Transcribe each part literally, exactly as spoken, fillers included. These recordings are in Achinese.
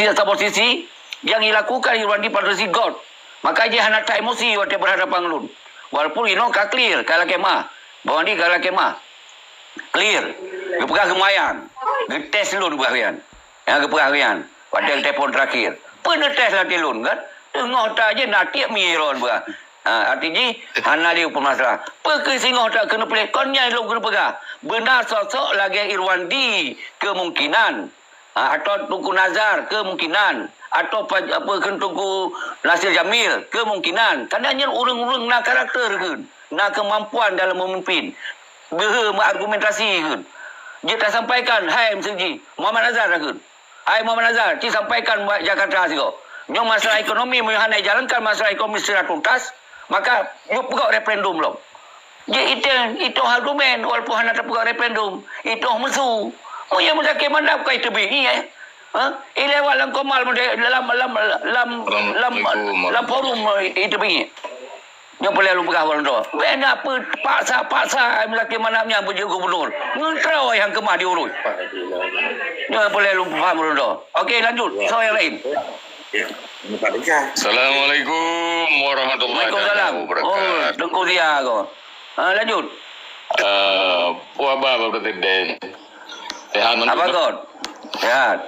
saboh sisi, nyang jilakukan Irwandi Patrialis got. Maka jih hana that emosi watée berhadapan ngon lôn. Walaupun inoe ka clear, ka lakée meu'ah. Bang Wandi ka lakée meu'ah. Clear. Geupeugah geumayang. Geutés lôn peugah nyan. Nyang geupeugah nyan. Watée geutelepon terakhir. Peue neutés lam até lôn kan? Teungoh that jih na tiek mie lôn peugah. Ha, arti jih, hana lé peumasalah. Peue keu singoh that keuneuk piléh? Kon nyan lôn keuneuk peugah. Beuna sosok lagée Irwandi kemungkinan. Ha, atau Teungku Nazar kemungkinan. Atau pa-, apa kheun Teungku Nasir Jamil kemungkinan. Karena nyan ureuëng-ureuëng na karakter kheun. Na kemampuan dalam memimpin. Geuheu meuargumentasi kheun. Jeuet tasampaikan, hai meuseuti, Muhammad Nazar kheun. Hai Muhammad Nazar, ci sampaikan bak Jakarta sigoe. Nyoe masalah ekonomi, meunyoe hana ijalankan masalah ekonomi secara tuntas, maka yue peugah referendum lom. Jih itong, itong argumen, walaupun hana tapeugah referendum, itong musu. Meunyoe meusakét mandam ka iteubiet, iya. Ha? Ilewat lam komal, lam, lam, lam, lam, lam forum iteubiet. Nyoe peureulée lôn peugah bak droe. Bèk na peue paksa-paksa meulakée manam nyan beujeuet gubunur. Ngon keurau nyang keumah diurus. Nyoe peureulée lôn paham bak droe. Oke, lanjut. Soal yang lain. Assalamualaikum warahmatullahi Waalaikumsalam. Taala wabarakatuh. Oh, Teungku Zia ko. Ha, lanjut. Eh, apa khabar Pak Presiden? Sehat mantap. Apa kot? Sehat.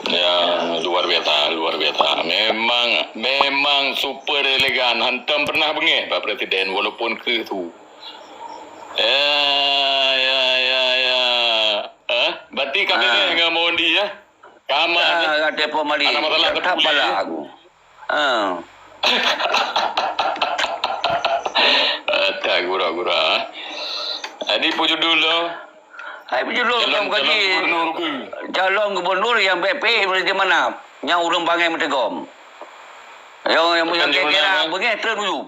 Ya, luar biasa, luar biasa. Memang, memang super elegan. Hantom pernah beungéh Pak Presiden, walaupun keu su. Ya, ya, ya, ya. Eh, berarti kami ni dengan Mondi ya? Kamu ni. Ah, ada apa mali? Ada masalah tak tepi. Pala aku. Ah. Tak gura-gura. Jadi pujudul tu. Hai pujudul. Calon, calon gubernur ke? Calon gubernur yang baik-baik boleh di mana? Yang urang bangai meutegom. Yang, yang, yang kira-kira beungéh terus dulu.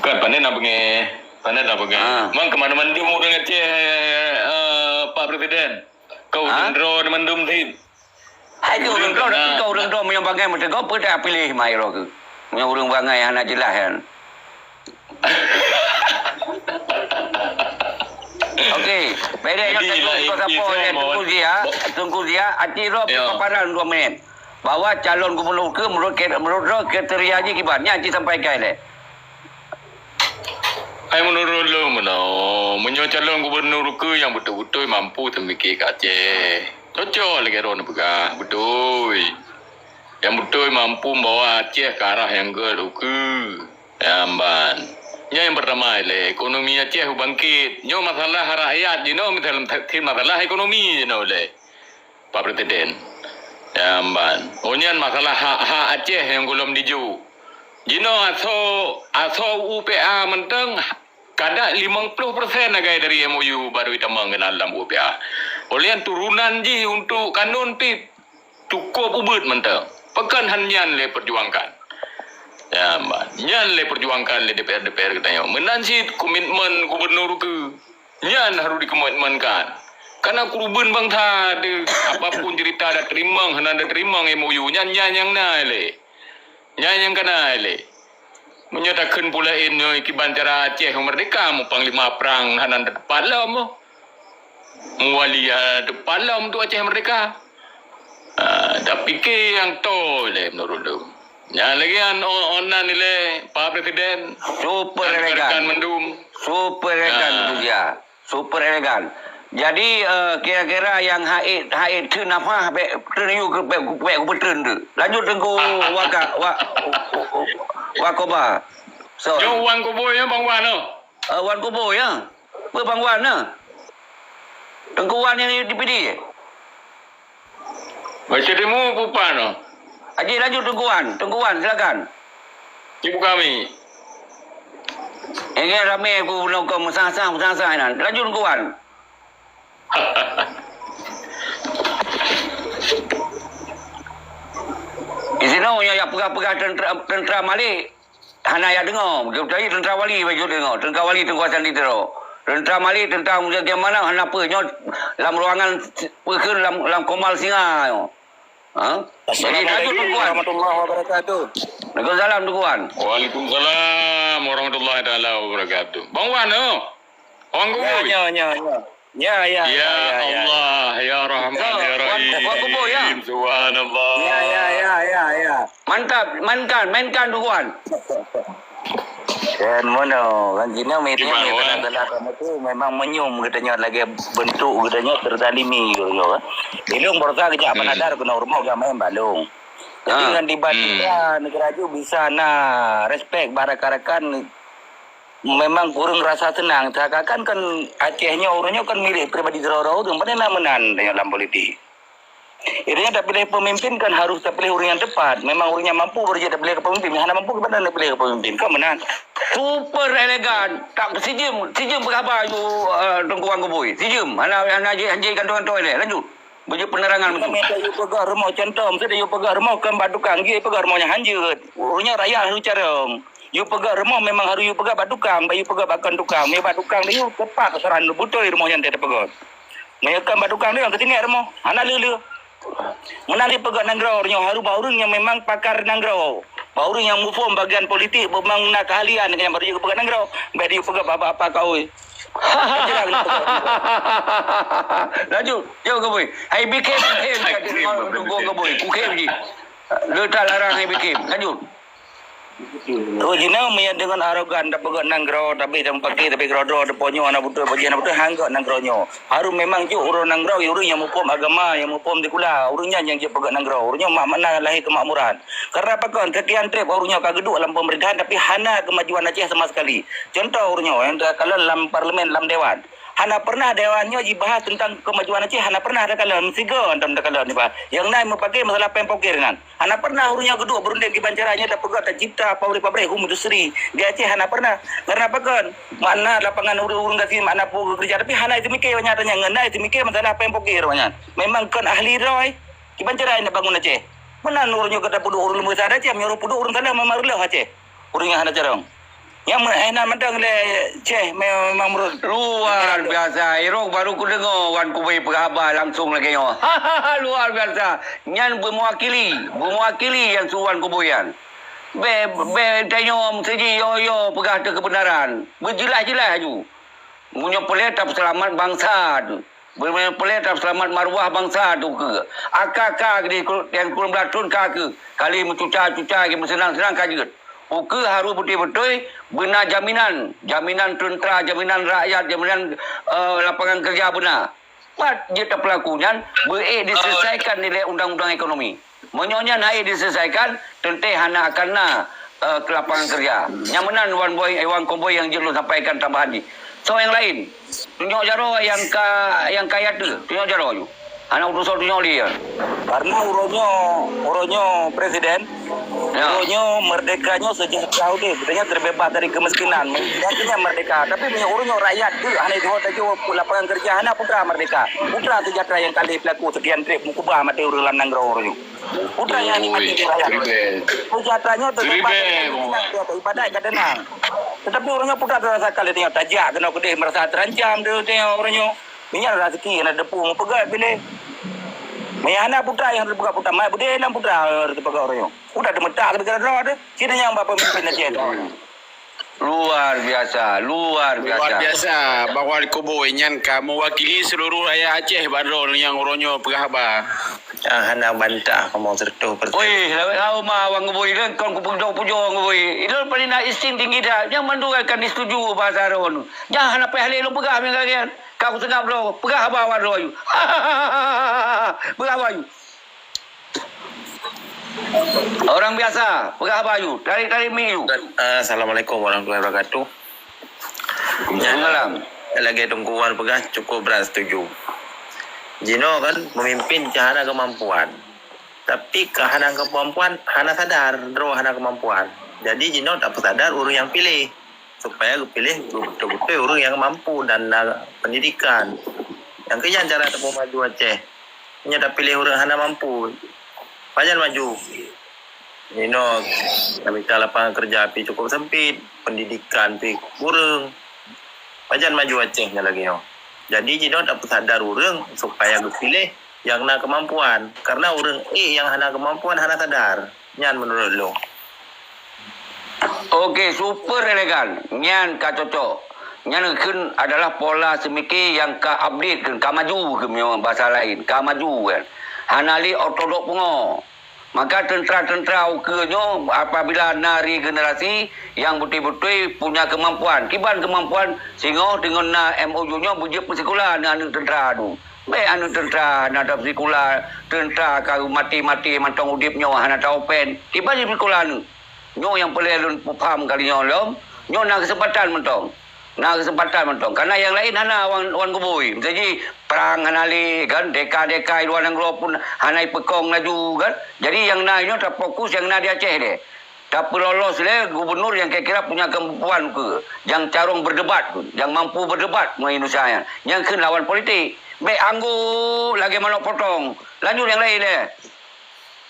Kan pandai nak beungéh. Pandai nak beungéh. Ah. Mang kemana mandum urang Aceh, eh, Pak Presiden? Kau ha? Urang droe mandum thim. Hai keu urang droe, tapi keu urang droe meunyoe bangai meuteugah, peue dah piléh mai roh keuh? Meunyoe urang bangai hana jeulaih nyan. Okey, beda nyoe Teungku Zia, Teungku Zia, aci roh paparan dua minit. Bahwa calon gubernur keuh menurut, menurut droe kriteria jih kiban, nyan ci sampaikan lé. Hai menurut lôn meunoe, meunyoe calon gubernur keuh nyang beutôi-beutôi mampu teumikir keu Aceh. Cocok lagée droeneuh peugah, beutôi. Nyang beutôi mampu membawa Aceh ke arah nyang gét ukeue. Nyan ban. Nyan nyang pertama ilée, ekonomi Aceh bangkit. Nyoe masalah rakyat jinoe, masalah ekonomi jinoe ilée. Pak Presiden. Nyan ban. Oh nyan masalah hak-hak Aceh nyang gohlom dijok. Jinoe asoe, asoe U P A mantong kada limong ploh persen agai dari M O U baru itamong keunan lam U P A. Oleh nyan turunan jih untuk kanun pih cukup ubit mantong. Pakon han nyan lé perjuangkan. Nyan ban. Nyan lé perjuangkan lé D P R, D P R geutanyoe. Meunan cit komitmen gubernur keuh. Nyan harôh dikomitmenkan. Kana keureubeuen bansa deuh, apapun cerita dak teurimong, hana dak teurimong M O U, nyan, nyan nyang na ilée. Nyan nyang kana ilée. Meunyoe takheun peue laén nyoe kiban cara Aceh meurdeka, meu panglima prang hana teupat lom. Muwali hana teupat lom tu Aceh meurdeka. Ah, dak pike nyang toe ilée meunurot lôn. Nyan lagée nyan, oh, oh, nan ilée Pak Presiden. Super elegan. Rekan-rekan mandum. Super elegan, Teungku Zia. Super elegan. Jadi, eh, kira-kira nyang hait, hait theun nafah, bèk theun yue, bèk, bèk kupeutreun tu. Lanjut Teungku Waka-, Wa-, Wakoba. So. Nyoe Wan Kuboy nyoe, Bang Wan, oh. Eh, Wan Kuboy, ya. Peue Bang Wan, na? Teungku Wan nyang di P D. Baca temu bupan oh. Aji lanjut Teungku Wan, Teungku Wan silakan. Ibu kami. Ini ramai aku nongkrong mesah-sah, mesah-sah nan. Lanjut Teungku Wan. Di sini yang peugah-peugah tentera, tentera Malik. Hana jak deungoe, beutôi teuntara wali bacut deungoe, teuntara wali Teungku Hasan Tiro. Teuntara Malik, teuntara Musa Kiamat hana peue nyoe lam ruangan peue kheun lam, lam komal singa nyoe. Ha? Jadi, lanjut, Teungku Wan. Assalamualaikum warahmatullahi wabarakatuh. Waalaikumsalam, Teungku Wan. Waalaikumsalam warahmatullahi taala wabarakatuh. Bang Wan, oh. Orang Kuboy. Ya, ya, ya, ya. Ya, ya, ya, ya, ya. Allah, ya Rahman, ya Rahim. Subhanallah. Mantap, mainkan, mainkan, Tuan. Kan mono, kan jinoe media ni kadang-kadang kamoe tu memang meunyoe geutanyoe lagèe bentuk geutanyoe terzalimi geutanyoe, kan. Ilong berusaha kejak panadar keunoe rumoh geuh main balong. Jadi ngon dibandingkan neugara ju bisa na respek bak rakan-rakan, memang kureueng rasa seunang. Seakan-akan kan Aceh nyoe ureueng nyoe kan milék pribadi sidroe-droe ureueng, padahai na meunan tanyoe lam politik. Intinya tapiléh pemimpin kan harus tapiléh ureueng nyang tepat. Memang ureueng nyang mampu baru jeuet tapiléh keu pemimpin. Nyang hana mampu keupada tapiléh keu pemimpin. Kan meunan. Super elegan. Tak sijeuem, sijeuem peugah haba ju, eh, Teungku Wan Keuboi. Sijeuem. Hana, hana jeuet, hana jeuet kantong-kantong ilèe. Lanjut. Beu jeuet penerangan beutôi. Meunan yue peugah rumoh contoh. Maksud yue peugah rumoh kon bak tukang. Jih peugah rumoh nyang hanjeuet. Ureueng nyoe rakyat harus carông. Yue peugah rumoh memang harus yue peugah bak tukang. Bak yue peugah bak kon tukang. Mé bak tukang yue tepat sasaran beutôi rumoh nyan teupeugah. Meunyoe kon bak tukang nyoe keutinggai rumoh, hana lé-lé. Meunan jipeugah nanggroe nyoe harôh bak ureueng nyang memang pakar nanggroe. Bak ureueng nyang muphom bagian politik, memang na keahlian nyang baru jipeugah nanggroe. Bèk jipeugah bak-bak apa kaoi. Lanjut, jaweueb Keuboi. Hai bikin, bikin, bikin, bikin, bikin, Keuboi. Kukhém jih. Le that larang hai bikin. Lanjut. Oh, jinoe meunyoe deungon arogan tapeugah nanggroe, tapi tamupaké, tapi keudroe-droe, teupeu nyoe hana beutôi, bajih hana beutôi, han gèt nanggroe nyoe. Harôh memang jeuet ureueng nanggroe, ureueng nyang muphom agama, nyang muphom sikula, ureueng nyan nyang jeuet peugah nanggroe. Ureueng nyoe mak mana lahé keumakmuran. Karena pakon, sekian trép ureueng nyoe ka geuduek lam pemerintahan, tapi hana kemajuan Aceh sama sekali. Contoh ureueng nyoe, nyang takalon lam parlemen, lam dewan. Hana pernah dewan nyoe jibahas tentang kemajuan Aceh, hana pernah takalon. Meusigoe antom takalon nibak. Nyang na mupaké masalah péng pokir nyan. Hana pernah ureueng nyoe geuduek beurunding kiban cara nyoe tapeugah tacipta pabrik-pabrik, home industry di Aceh, hana pernah. Karena pakon? Makna lapangan ureueng-ureueng gasien, makna peue geukeureuja, tapi hana jiteumiké awak nyan, ngon na jiteumiké masalah péng pokir awak nyan. Memang kon ahli droe. Kiban cara nyoe bangun Aceh. Meunan ureueng nyoe ka tapeuduek ureueng leumo salah Aceh, meunyoe peuduek ureueng salah memang reuloh Aceh. Ureueng nyang hana carông. Nyang meuhina mantong lé Ceh memang meureuloh. Luar biasa. Irong baru kudeungoe Wan Keuboi peugah haba langsung lagèe nyoe. Luar biasa. Nyan beumeuwakili, beumeuwakili nyang su Wan Keuboi nyan. Bèk, bèk tanyoe meuseujih yo-yo peugah teuh keubeunaran. Beujeulaih-jeulaih aju. Meunyoe peureulèe tapeuseulamat bansa teuh. Meunyoe peureulèe tapeuseulamat maruah bansa teuh ukeue. Aka-aka di ku-, nyang kureueng blah thon ka keuh. Kali meucuca-cuca, meuseunang-seunang ka jeuet. Ukeue harôh beutôi-beutôi beuna jaminan. Jaminan teuntra, jaminan rakyat, jaminan, eh, lapangan keureuja beuna. Pat jeuet tapeulaku nyan, beu-ék diseulesaikan dilèe undang-undang ekonomi. Meunyoe nyan hana diseulesaikan, teuntèe hana akan na, eh, keu lapangan keureuja. Nyang meunan Wan Boi, eh, Wan Keuboi nyang jeuet lôn sampaikan tambahan jih. Soe nyang laén, tunyok jaroe nyang ka, nyang kaya teuh, tunyok jaroe ju. Hana urusan tunyok lé. Karena uroe nyoe, uroe nyoe presiden, ya, uroe nyoe merdeka nyoe sejahtera udép. Geutanyoe terbebas dari kemiskinan. Artinya merdeka. Tapi meunyoe uroe nyoe rakyat deuek hana jeuet tajoh lapangan keureuja, hana peue teuma merdeka. Peue teuma sejahtera nyang ka lheuh peulaku sekian trép meukeubah maté ureueng lam nanggroe uroe nyoe. Peue teuma nyang dimaté rakyat. Sejahtera nyoe terbebas dari kemiskinan, ibadat ka teunang. Tetapi uroe nyoe peue teuma teurasa ka lheuh tanyoe tajak keunoe keudéh, merasa terancam teuh tanyoe uroe nyoe. Meunyoe na rezeki, na teupeu meupeugah piléh. Meunyoe hana peue teuma nyang teupeugah, peue teuma mat beudé lam peue teuma nyang teupeugah uroe nyoe. Udah teumeutak keubiasaan droe teuh. Cit nyang bak pemimpin Aceh droe. Luar biasa, luar biasa. Luar biasa, Bang Wan Keuboi nyan ka mewakili seluruh rakyat Aceh bak droe nyang uroe nyoe peugah haba. Ah, hana bantah kamoe seratus persen. Oi, lawét haba ma Wan Keuboi, kan kon kupujoe-pujoe Wan Keuboi. Ilôn paléng na insting tinggi that, nyang mandum akan disetuju bahasa droe. Nyang hana payah lé lôn peugah meunan. Ka kuseungap droe, peugah haba wan droe ayue. Peugah haba ayue. Orang biasa, peugah haba ayue. Tarék-tarék mic ayue. Eh, Assalamualaikum warahmatullahi wabarakatuh. Waalaikumsalam. Lagèe Teungku Wan peugah, cukup brat setuju. Jinoe kan pemimpin ka hana kemampuan. Tapi ka hana kemampuan, hana sadar, droe hana kemampuan. Jadi jinoe tapeusadar ureueng nyang piléh. Supaya geupiléh beutôi-beutôi ureueng nyang mampu dan na pendidikan. Nyang keu nyan cara tapeumaju Aceh. Meunyoe tapiléh ureueng hana mampu, pajan maju? Inoe, tamita lapangan keureuja pih cukup sempit, pendidikan pih kureueng. Pajan maju Aceh nyan lagèe nyoe. Jadi jinoe tapeusadar ureueng supaya geupiléh nyang na keumampuan, karena ureueng ék nyang hana keumampuan hana sadar. Nyan meunurot lôn. Oke, super elegan. Nyan ka cocok. Nyan kheun adalah pola seumike nyang ka update kheun, ka maju kheun meunyoe basa laén, ka maju kan. Hana lé ortodok pungo. Maka teuntra-teuntra ukeue nyoe apabila na regenerasi nyang beutôi-beutôi punya keumampuan. Kiban keumampuan singoh deungon na M O U nyoe beujeuet peusikula aneuk-aneuk teuntra tu. Bék aneuk teuntra na tapeusikula, teuntra ka maté-maté mantong udeb nyoe hana taopen. Kiban jipeusikula aneuk. Nyoe nyang peureulée lôn peupham kali nyoe lom, nyoe na keuseumpatan mantong. Na keuseumpatan mantong. Karena nyang laén hana wan, wan keuboi. Misalji prang hana lé kan, deka-deka i luwa nanggroe pun hana ipeukong laju kan. Jadi nyang na nyoe tafokus nyang na di Aceh deh. Tapeulolos lé gubernur nyang kira-kira punya kemampuan ke, nyang carông berdebat, nyang mampu berdebat ngon Indonesia nyan. Nyang kheun lawan politik. Bék angguk lagée manok potong. Lanjut nyang laén deh.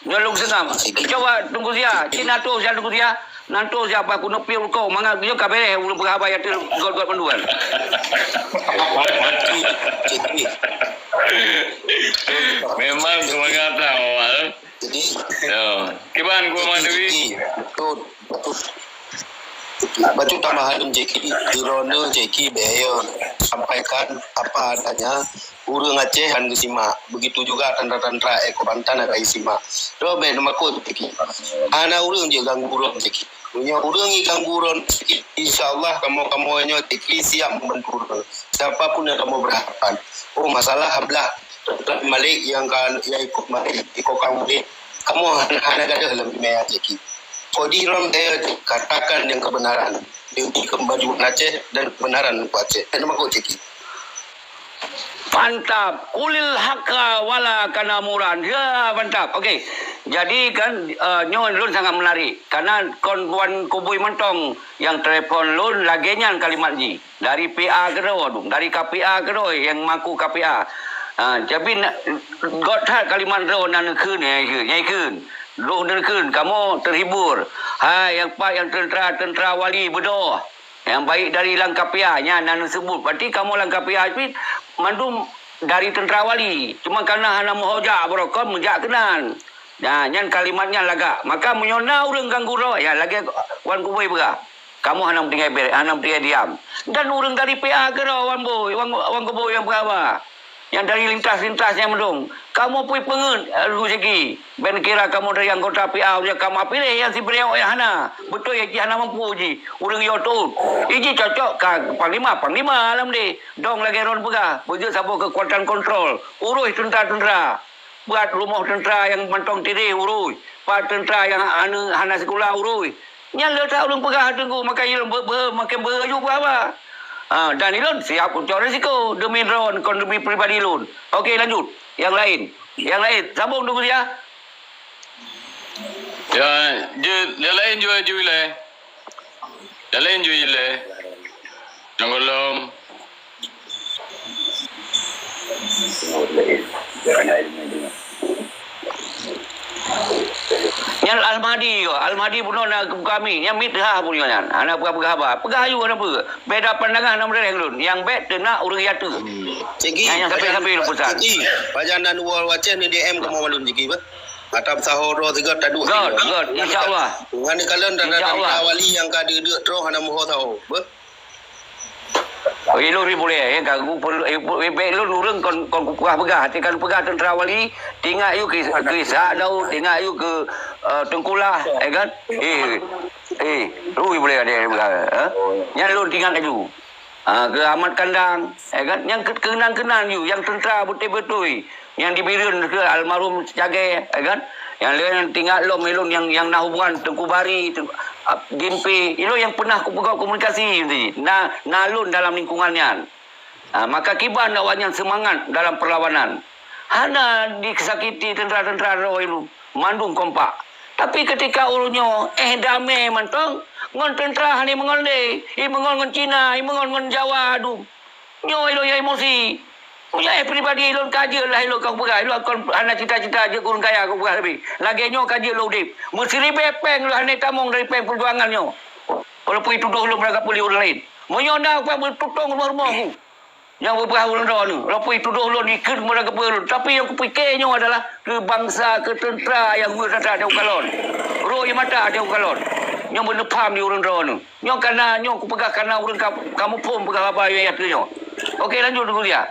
Nyoe lôn seungab. Cuba Teungku Zia, cit na toh siat Teungku Zia. Nan toh siat bah keuneuk piep rukok mangat nyoe ka beres ureuëng peugah haba ateueh got-got mandum kan. Memang semangat lah awal. Jadi, ya. Kiban gua mandui. Jadi, betul, betul. Bacut tambahan Jeki, droeneuh Jeki bék sampaikan apa adanya. Ureuëng Aceh han geusimak, begitu juga tantra-tantra ék Kobantan hana geusimak. Droe bék neumakot Jeki. Hana ureuëng jeuet ganggu droe Jeki. Meunyoe ureuëng jeuet ganggu droe Jeki, insya Allah kamoe-kamoe nyoe Jeki siap membantu droe. Siapa pun yang kamoe berhadapan. Oh, masalah hablah Malik yang kan yang ikut Malik, ikut kamu ni, kamoe hana, hana gadoh lam dunia Jeki. Kodi droe katakan yang kebenaran. Demi kemajuan Aceh dan kebenaran Aceh. Hana makot Jeki. Mantap. Qulil haqa wala kana muran. Ya, mantap. Okey. Jadi kan, eh, nyoe lôn sangat menarik. Karena kon wan kubui mantong yang telepon lôn lagée nyan kalimat jih. Dari P A keudroe, dari K P A keudroe yang maku K P A. Ha, tapi na-, got that kalimat droe nan kheun, nyai kheun, nyai kheun. Lôn kheun, kamoe terhibur. Hai, yang pat yang tentera-tentera wali beudôh. Nyang baik dari lam K P A nyan na neuseubut. Berarti kamoe lam K P A pih mandum dari tentera wali. Cuma karena hana meuho jak barokon meujak keunan. Nah, nyan kalimat nyan lagak. Maka meunyoe na ureuëng ganggu droe, ya lagée wan kubui peugah. Kamoe hana meutinggai bere-, hana meutinggai diam. Dan ureuëng dari P A keudroe wan bui, wan, wan kubui nyang peugah haba. Nyang dari lintas-lintas nyang meudong. Kamoe pui peungeut, eh, Abu Syaki. Ben kira kamoe dari anggota P A, udah kamoe piléh nyang sibeureueng nyang hana. Beutôi jih hana mampu jih. Ureuëng yo teuôt. Iji cocok ka panglima, panglima lam deh. Dong lagée ron peugah, beujeuet saboh keukuatan kontrol. Uruih tentera-tentera. Buat rumoh tentera nyang mantong tideh uruih. Pat tentera nyang hana, hana sikula uruih. Nyan le that ulôn peugah teungku, makai ilôn be-, be-, makai beuju peugah haba. Ha, dan ilôn siap ucok risiko demi droe kon demi pribadi lôn. Okey, lanjut. Yang lain. Yang lain. Sambung dulu ya. Ya, je, yang lain juga ju ilai. Yang lain ju ilai. Yang golom. Nyan Al-Mahdi ko, Al-Mahdi bunoe na keu kami, nyan mit ha bunoe nyan. Hana peugah-peugah haba. Peugah ayue hana peue. Beda pandangan hana meureuréh lôn. Nyang bèk teunak ureueng yateue. Cik Gi, nyan nyang sabe-sabe lôn peusan. Cik Gi, pajan na dua wacée ni D M kamoe malum Cik Gi bah. Mata saho droe sigoe taduek. Göt, göt, insya Allah. Ngan kalon tanda-tanda wali nyang ka deuek-deuek troh hana muho saho. Beuh. Ilôn ri bulèe, eh, ka ku perlu, eh, pu-, eh, bèk lôn ureueng kon, kon kupeugah-peugah, até ka lôn peugah teuntara wali, teuingat yue keu, keu Ishak Daud, teuingat yue keu, eh, Teungku Lah, eh, kan? Eh, eh, rui bulèe até peugah, eh? Nyan lôn teuingat laju. Ah, keu Ahmad Kandang, eh, kan? Nyan keu-, keunan-keunan yue, nyang teuntara beutôi-beutôi. Nyang di Bireuen keu almarhum Cagée, eh kan? Nyang lé nyang teuingat lom ilôn nyang, nyang na hubungan Teungku Bari, Teungku, ap-, Gimpe, ilôn nyang peunah kupeugah komunikasi, na, na lôn dalam lingkungan nyan. Ah, maka kiban awaknyan seumangat dalam peurlawanan. Hana disakiti teuntara-teuntara droe ilôn, mandum kompak. Tapi keutika uroe nyoe, eh, damé mantong, ngon teuntara hana imeungon lé, imeungon ngon Cina, imeungon ngon Jawa, aduh. Nyoe ilôn nyang emosi. Meunyoe pribadi ilôn ka jeuet lah ilôn ka kupeugah, ilôn kon hana cita-cita jeuet keu ureueng kaya kupeugah leubeh. Lagèe nyoe ka jeuet lôn udép. Meusiribèe pèng lôn hana tamong dari pèng peujuangan nyoe. Walaupun itudoh lôn meurangkapeue lé ureueng laén. Meunyoe na upah beututong rumoh-rumoh ku. Nyang beupeugah ureueng droeneuh. Walaupun itudoh lôn ikheun meurangkapeue lôn. Tapi nyang kupike nyoe adalah keu bansa, keu teuntara nyang weueh that-that di ukalon. Roh nyang mata di ukalon. Nyoe beuneupaham di ureuëng droeneuh. Nyoe kana, nyoe kupeugah kana ureuëng ka, ka muphom peugah haba nyang ateueh nyoe. Oke, lanjut Teungku Lia.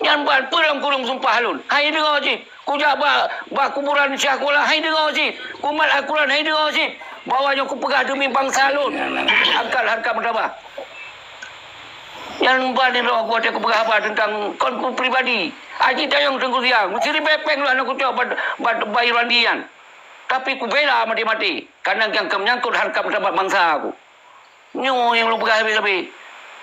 Nyan ban peue lam kureueng sumpah lôn. Hai deungoe cit. Kujak bak, bak kuburan Syekh Kuala, hai deungoe cit. Kumat Al-Quran, hai deungoe cit. Bahwa nyoe kupeugah demi bansa lôn. Angkat harkat martabat. Nyan ban nyoe lôn kupeugah haba teuntang kon ku pribadi. Aji tayong Teungku Lia. Meusti ribée péng lôn hana kucok bak, bak, bak Irwandi nyan. Tapi kubela maté-maté. Karena nyang ka meunyangkot harkat martabat bansa ku. Nyoe nyang lôn peugah habéh-habéh.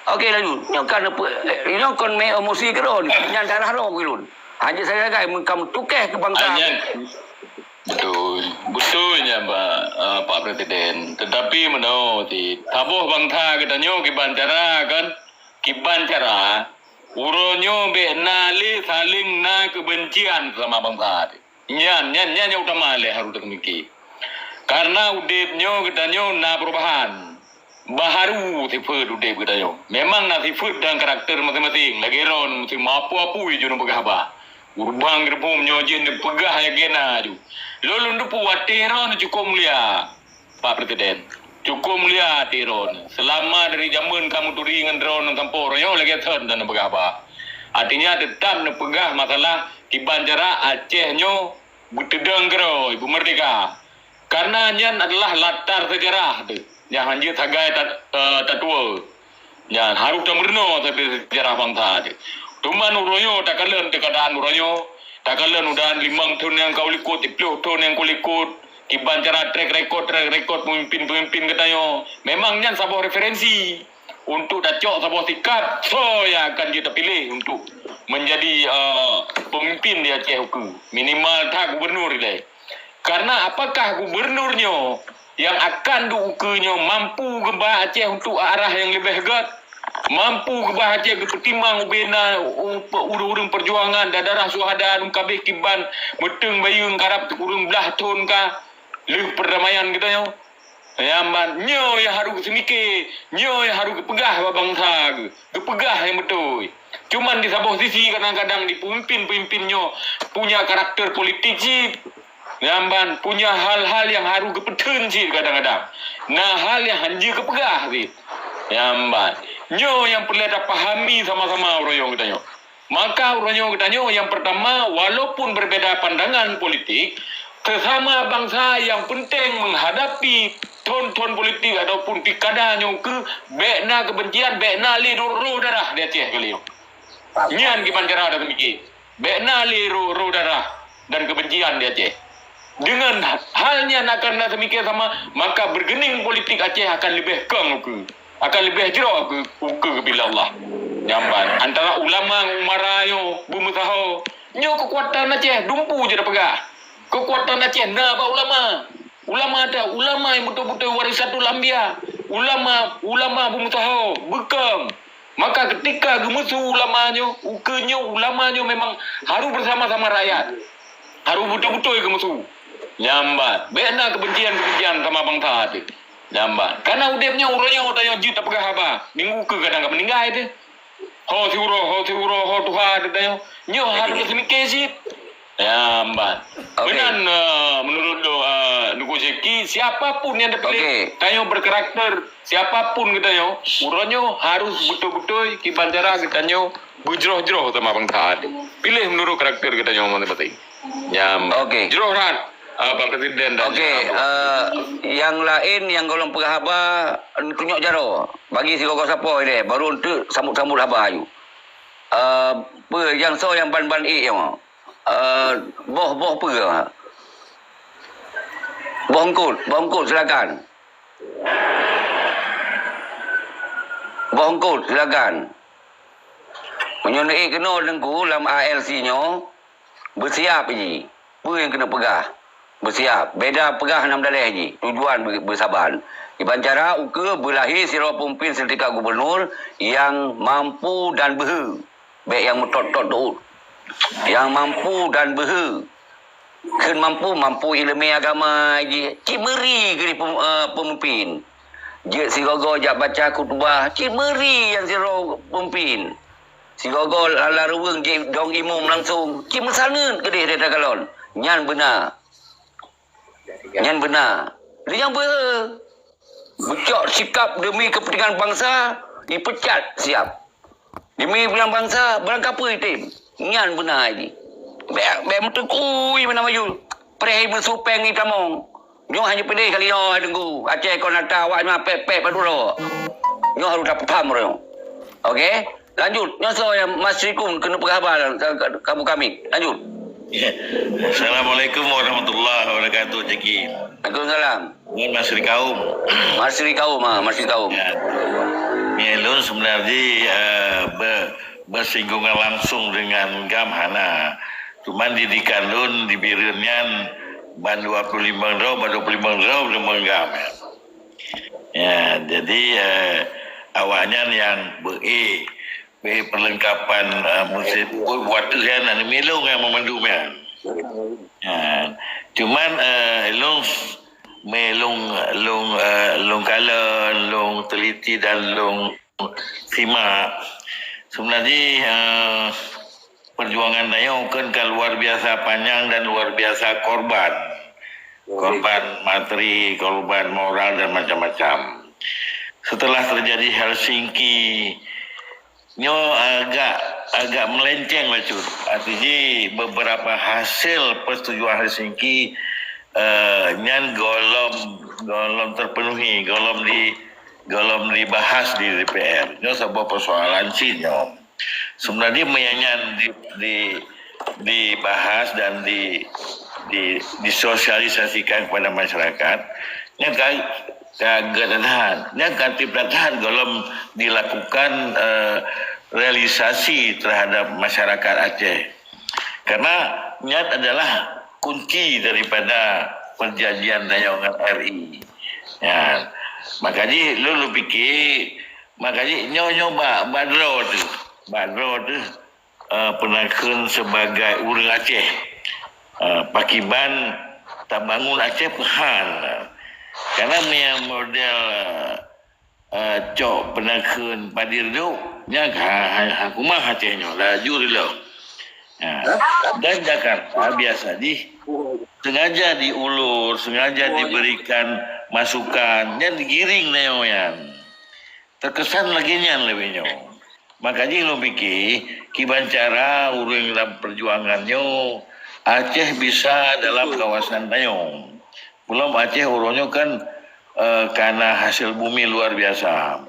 Oke, lanjut. Nyoe kan, nyoe kon mé emosi keudroe nyoe. Nyan darah droe ulôn. Hana sagai-sagai meukam tukéh keu bansa. Nyan beutôi. Beutôi nyan, Pak, eh, Pak Presiden. Tetapi meunoe cit, saboh bansa geutanyoe kiban cara kan, kiban cara, uroe nyoe bék na lé saléng na keubencian sama bansa. Nyan, nyan, nyan nyang utama lé harôh tapeumike. Karena udeb nyoe geutanyoe na peurubahan. Baharu sifeuet udeb geutanyoe. Memang na sifeuet dan karakter maséng-maséng. Lagée droeneuh meusti meuapui-apui jeuet neupeugah haba. Ureuëng geureumpom nyoe jeuet neupeugah nyang keunan aju. Lôn, lôn teupeu watée droeneuh cukôp mulia. Pak Presiden, cukôp mulia até droeneuh. Seulama dari jameun ka meuturi ngon droeneuh sampoe uroe nyoe lagée thon dan neupeugah haba. Artinya, teutap neupeugah masalah kiban cara Aceh nyoe beuteudong keudroe, beumeurdeka. Karena nyan adalah latar sejarah teuh nyang hanjeuet sagai ta-, eh, tatuwoe. Nyan harôh tameurunoe sabe seujarah bansa jih. Teuma uroe nyoe takalon keuadaan uroe nyoe, takalon udah limong thon nyang ka u likot, siplôh thon nyang ka u likot, kiban cara track record, track record peumimpin-peumimpin geutanyoe. Memang nyan saboh referensi untuk tacok saboh sikap soe nyang akan jeuet tapiléh untuk menjadi, eh, peumimpin di Aceh ukeue. Minimal that gubernur ilée. Karena apakah gubernur nyoe nyang akan duek ukeue nyoe mampu geuba Aceh untuk arah nyang leubeh gét, mampu geuba Aceh geupeutimang ubena u-, ureuëng-ureuëng peujuangan dan darah syuhada nyang ka abéh kiban meuteung bayeue karab ureuëng blaih thon ka lheueh peurdamaian geutanyoe? Nyang ban, nyoe nyang harôh geuseumiké, nyoe nyang harôh geupeugah bak bansa geuh, geupeugah nyang beutôi. Cuman di saboh sisi kadang-kadang di peumimpin-peumimpin nyoe punya karakter politik cit. Nyang ban punya hal-hal nyang harôh geupeutheun cit kadang-kadang. Na hal nyang hanjeuet geupeugah cit. Nyang ban. Nyoe nyang peureulée tapahami sama-sama uroe nyoe geutanyoe. Maka uroe nyoe geutanyoe nyang peurtama, walaupun berbeda pandangan politik, seusama bansa nyang peunteng menghadapi thon-thon politik ataupun pilkada nyoe keuh bék na keubencian, bék na lé roh darah di Aceh kali nyoe. Nyan kiban cara tapeumike. Bék na lé roh, roh darah dan keubencian di Aceh. Deungon hal nyan akan na tapeumike sama, maka beureuguning politik Aceh akan leubeh kong ukeue, akan leubeh jroh ukeue, ukeue geubila Allah. Nyang ban, antara ulama ngon umara nyoe beumeusaho. Nyoe keukuatan Aceh dumpu jeuet tapeugah. Keukuatan Aceh na bak ulama. Ulama dak, ulama nyang beutôi-beutôi warisatul anbiya. Ulama, ulama beumeusaho, beukong. Maka keutika geumeusu ulama nyoe, ukeue nyoe ulama nyoe memang harôh beusama-sama rakyat. Harôh beutôi-beutôi geumeusu. Nyang ban, bék na keubencian-keubencian sama bansa teuh. Nyang ban. Kana udeb nyoe uroe nyoe tanyoe jeuet tapeugah haba. Minggu keu kadang ka meuninggai teuh. Ho siuroe, ho siuroe, ho tuha teuh tanyoe. Nyoe harôh geuseumiké cit. Ya, ban. Oke. Meunan, eh, menurut lo, eh, Teungku Zeki, siapa pun yang terpilih, oke, tanyoe berkarakter, siapa pun geutanyoe, uroe nyoe harôh beutôi-beutôi kiban cara geutanyoe beujroh-jroh sama bansa. Pilih menurut karakter geutanyoe masing-masing. Ya, oke, jroh that, eh, Pak Presiden dan, oke, eh, yang lain yang golom peugah haba, tunyok jaroe. Bagi sigoe-goe sapo ilée, baru enteuk sambot-sambot haba ayue. Eh, peue nyang soe nyang ban-ban ék nyoe? Eh, boh, boh peue? Boh eungkot, boh eungkot silakan. Boh eungkot silakan. Meunyoe neuék keunoe Teungku lam A L C nyoe, beusiab jih. Peue nyang keuneuk peugah? Beusiab. Beda peugah nam daleh jih. Tujuan beu-, beusaban. Kiban cara ukeue beulahé sidroe peumimpin seutika gubernur nyang mampu dan beuhe. Bék nyang meutot-tot teuôt. Nyang mampu dan beuhe. Kheun mampu, mampu iéleumé agama jih. Cit meuri keu pem-, eh, peumimpin. Jeuet sigoe-goe jak baca khutubah. Cit meuri nyang sidroe peumimpin. Sigoe-goe lam lareuweueng jidong imum langsong. Cit meusaneut keudeh takalon. Nyan beuna. Nyan beuna. Lé nyang beuhe. Geucok sikap demi kepentingan bangsa, dipecat siap. Demi kepentingan bangsa, barang kapeue item. Nyan beuna jih. Bèk, bèk meuteukui meunan maju. Preh meusu péng itamong. Nyoe hana peudeh kali nyoe, hai Teungku. Aceh kon ata awak nyoe pèk-pèk padum droe. Nyoe harôh tapeupham ureueng. Oke? Lanjut. Nyoe soe nyang Mas Syikun keuneuk peugah haba lam ka-, ka-, kabu kami. Lanjut. Assalamualaikum warahmatullahi wabarakatuh, Ciki. Waalaikumsalam. Ngon Mas Rikaum. Mas Rikaum, ha, Mas Rikaum. Ya. Nyan lôn sebenarnya, eh, be-, bersinggungan langsung dengan GAM hana. Cuman didikan lôn di Bireuen nyan ban dua puluh lima droe, ban dua puluh lima droe deungon GAM. Ya, jadi, eh, awaknyan nyang beu-e, beu-e perlengkapan, eh, musim, oh, buat tu kan, anu milong yang memandum kan. Ya. Cuman, eh, lôn, me lôn, lôn, eh, lôn kalon, lôn teliti dan lôn simak. Sebenarnya, eh, perjuangan tanyoe kan, kan luar biasa panjang dan luar biasa korban. Korban materi, korban moral dan macam-macam. Setelah terjadi Helsinki, nyoe agak, agak melenceng lah cut. Artinya beberapa hasil persetujuan Helsinki, eh, nyan golom, golom terpenuhi, golom di, golom dibahas di D P R. Nyoe saboh persoalan cit nyoe. Sebenarnya meunyo nyan di, di, dibahas dan di, di, disosialisasikan kepada masyarakat, nyan ka, ka geutanyoe, nyan ka tiep that golom dilakukan, eh, realisasi terhadap masyarakat Aceh. Karena nyan adalah kunci daripada perjanjian tanyoe ngon R I. Ya. Maka jih lôn, lôn pikir, maka jih nyoe, nyoe bak, bak droe teuh. Bak droe teuh, eh, peunaikheun sebagai ureueng Aceh. Eh, pakiban tabangun Aceh peuhan. Karena meunyo model, eh, cok peunaikheun padir duek, nyan ha, ha, ha, kumaha Aceh nyoe, laju rilong. Ha. Dan Jakarta biasa jih sengaja diulur, sengaja diberikan masukan, nyan digiring nyoe nyan. Teukesan lagèe nyan lé nyoe. Maka jih lôn pike, kiban cara ureueng lam peujuangan nyoe, Aceh bisa dalam kawasan tanyoe. Peulom Aceh uroe nyoe kan, eh, kana hasil bumi luar biasa.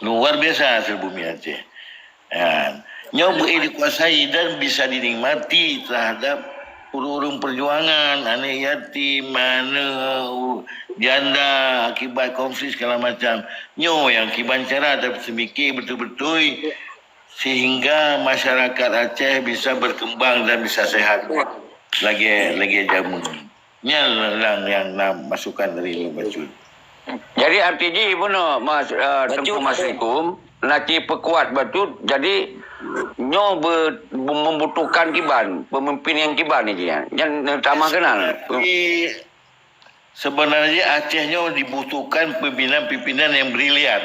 Luar biasa hasil bumi Aceh. Ya. Nyoe beu dikuasai dan bisa dinikmati terhadap ureueng-ureueng peujuangan, aneuk yatim, aneuk janda akibat konflik segala macam. Nyoe nyang kiban cara tapeuseumiké beutôi-beutôi sehingga masyarakat Aceh bisa berkembang dan bisa sehat lagèe, lagèe jameun. Nyan nyang na masukan dari lôn bacut. Jadi arti jih bunoe Mas, eh, Teungku Mas Syikun, na ci peukuat bacut. Jadi nyoe be-, membutuhkan kiban, pemimpin nyang kiban jih nyan. Nyan tamah keunan. Tapi sebenarnya Aceh nyoe dibutuhkan pimpinan-pimpinan yang brilian,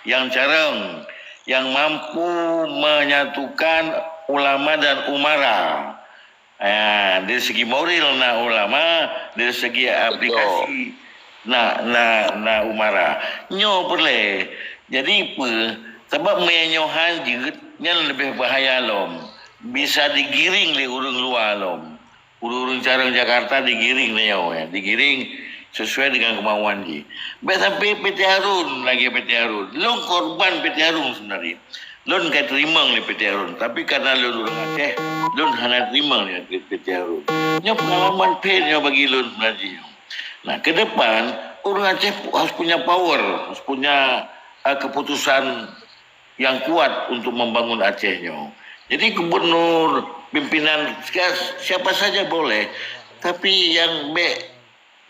yang carông, yang mampu menyatukan ulama dan umara. Ah, dari segi moral na ulama, dari segi aplikasi na, na, na umara. Nyoe peureulèe. Jadi peue? Sabab meunyoe nyoe han jeuet, nyan leubeh bahaya lom. Bisa digiring lé ureueng luwa lom. Ureueng-ureueng carông Jakarta digiring nyoe, ya. Digiring sesuai dengan kemauan jih. Bèk sampai P T Harun lagèe P T Harun. Lôn korban P T Harun sebenarnya. Lôn ka teurimong lé P T Harun, tapi karena lôn ureueng Aceh, lôn hana teurimong lé P T Harun. Nyoe pengalaman phet nyoe bagi lôn sebenarnya. Nah, ke depan, ureueng Aceh pu-, harus punya power, harus punya, eh, keputusan yang kuat untuk membangun Aceh nyoe. Jadi gubernur, pimpinan, sia-, siapa saja boleh, tapi yang bèk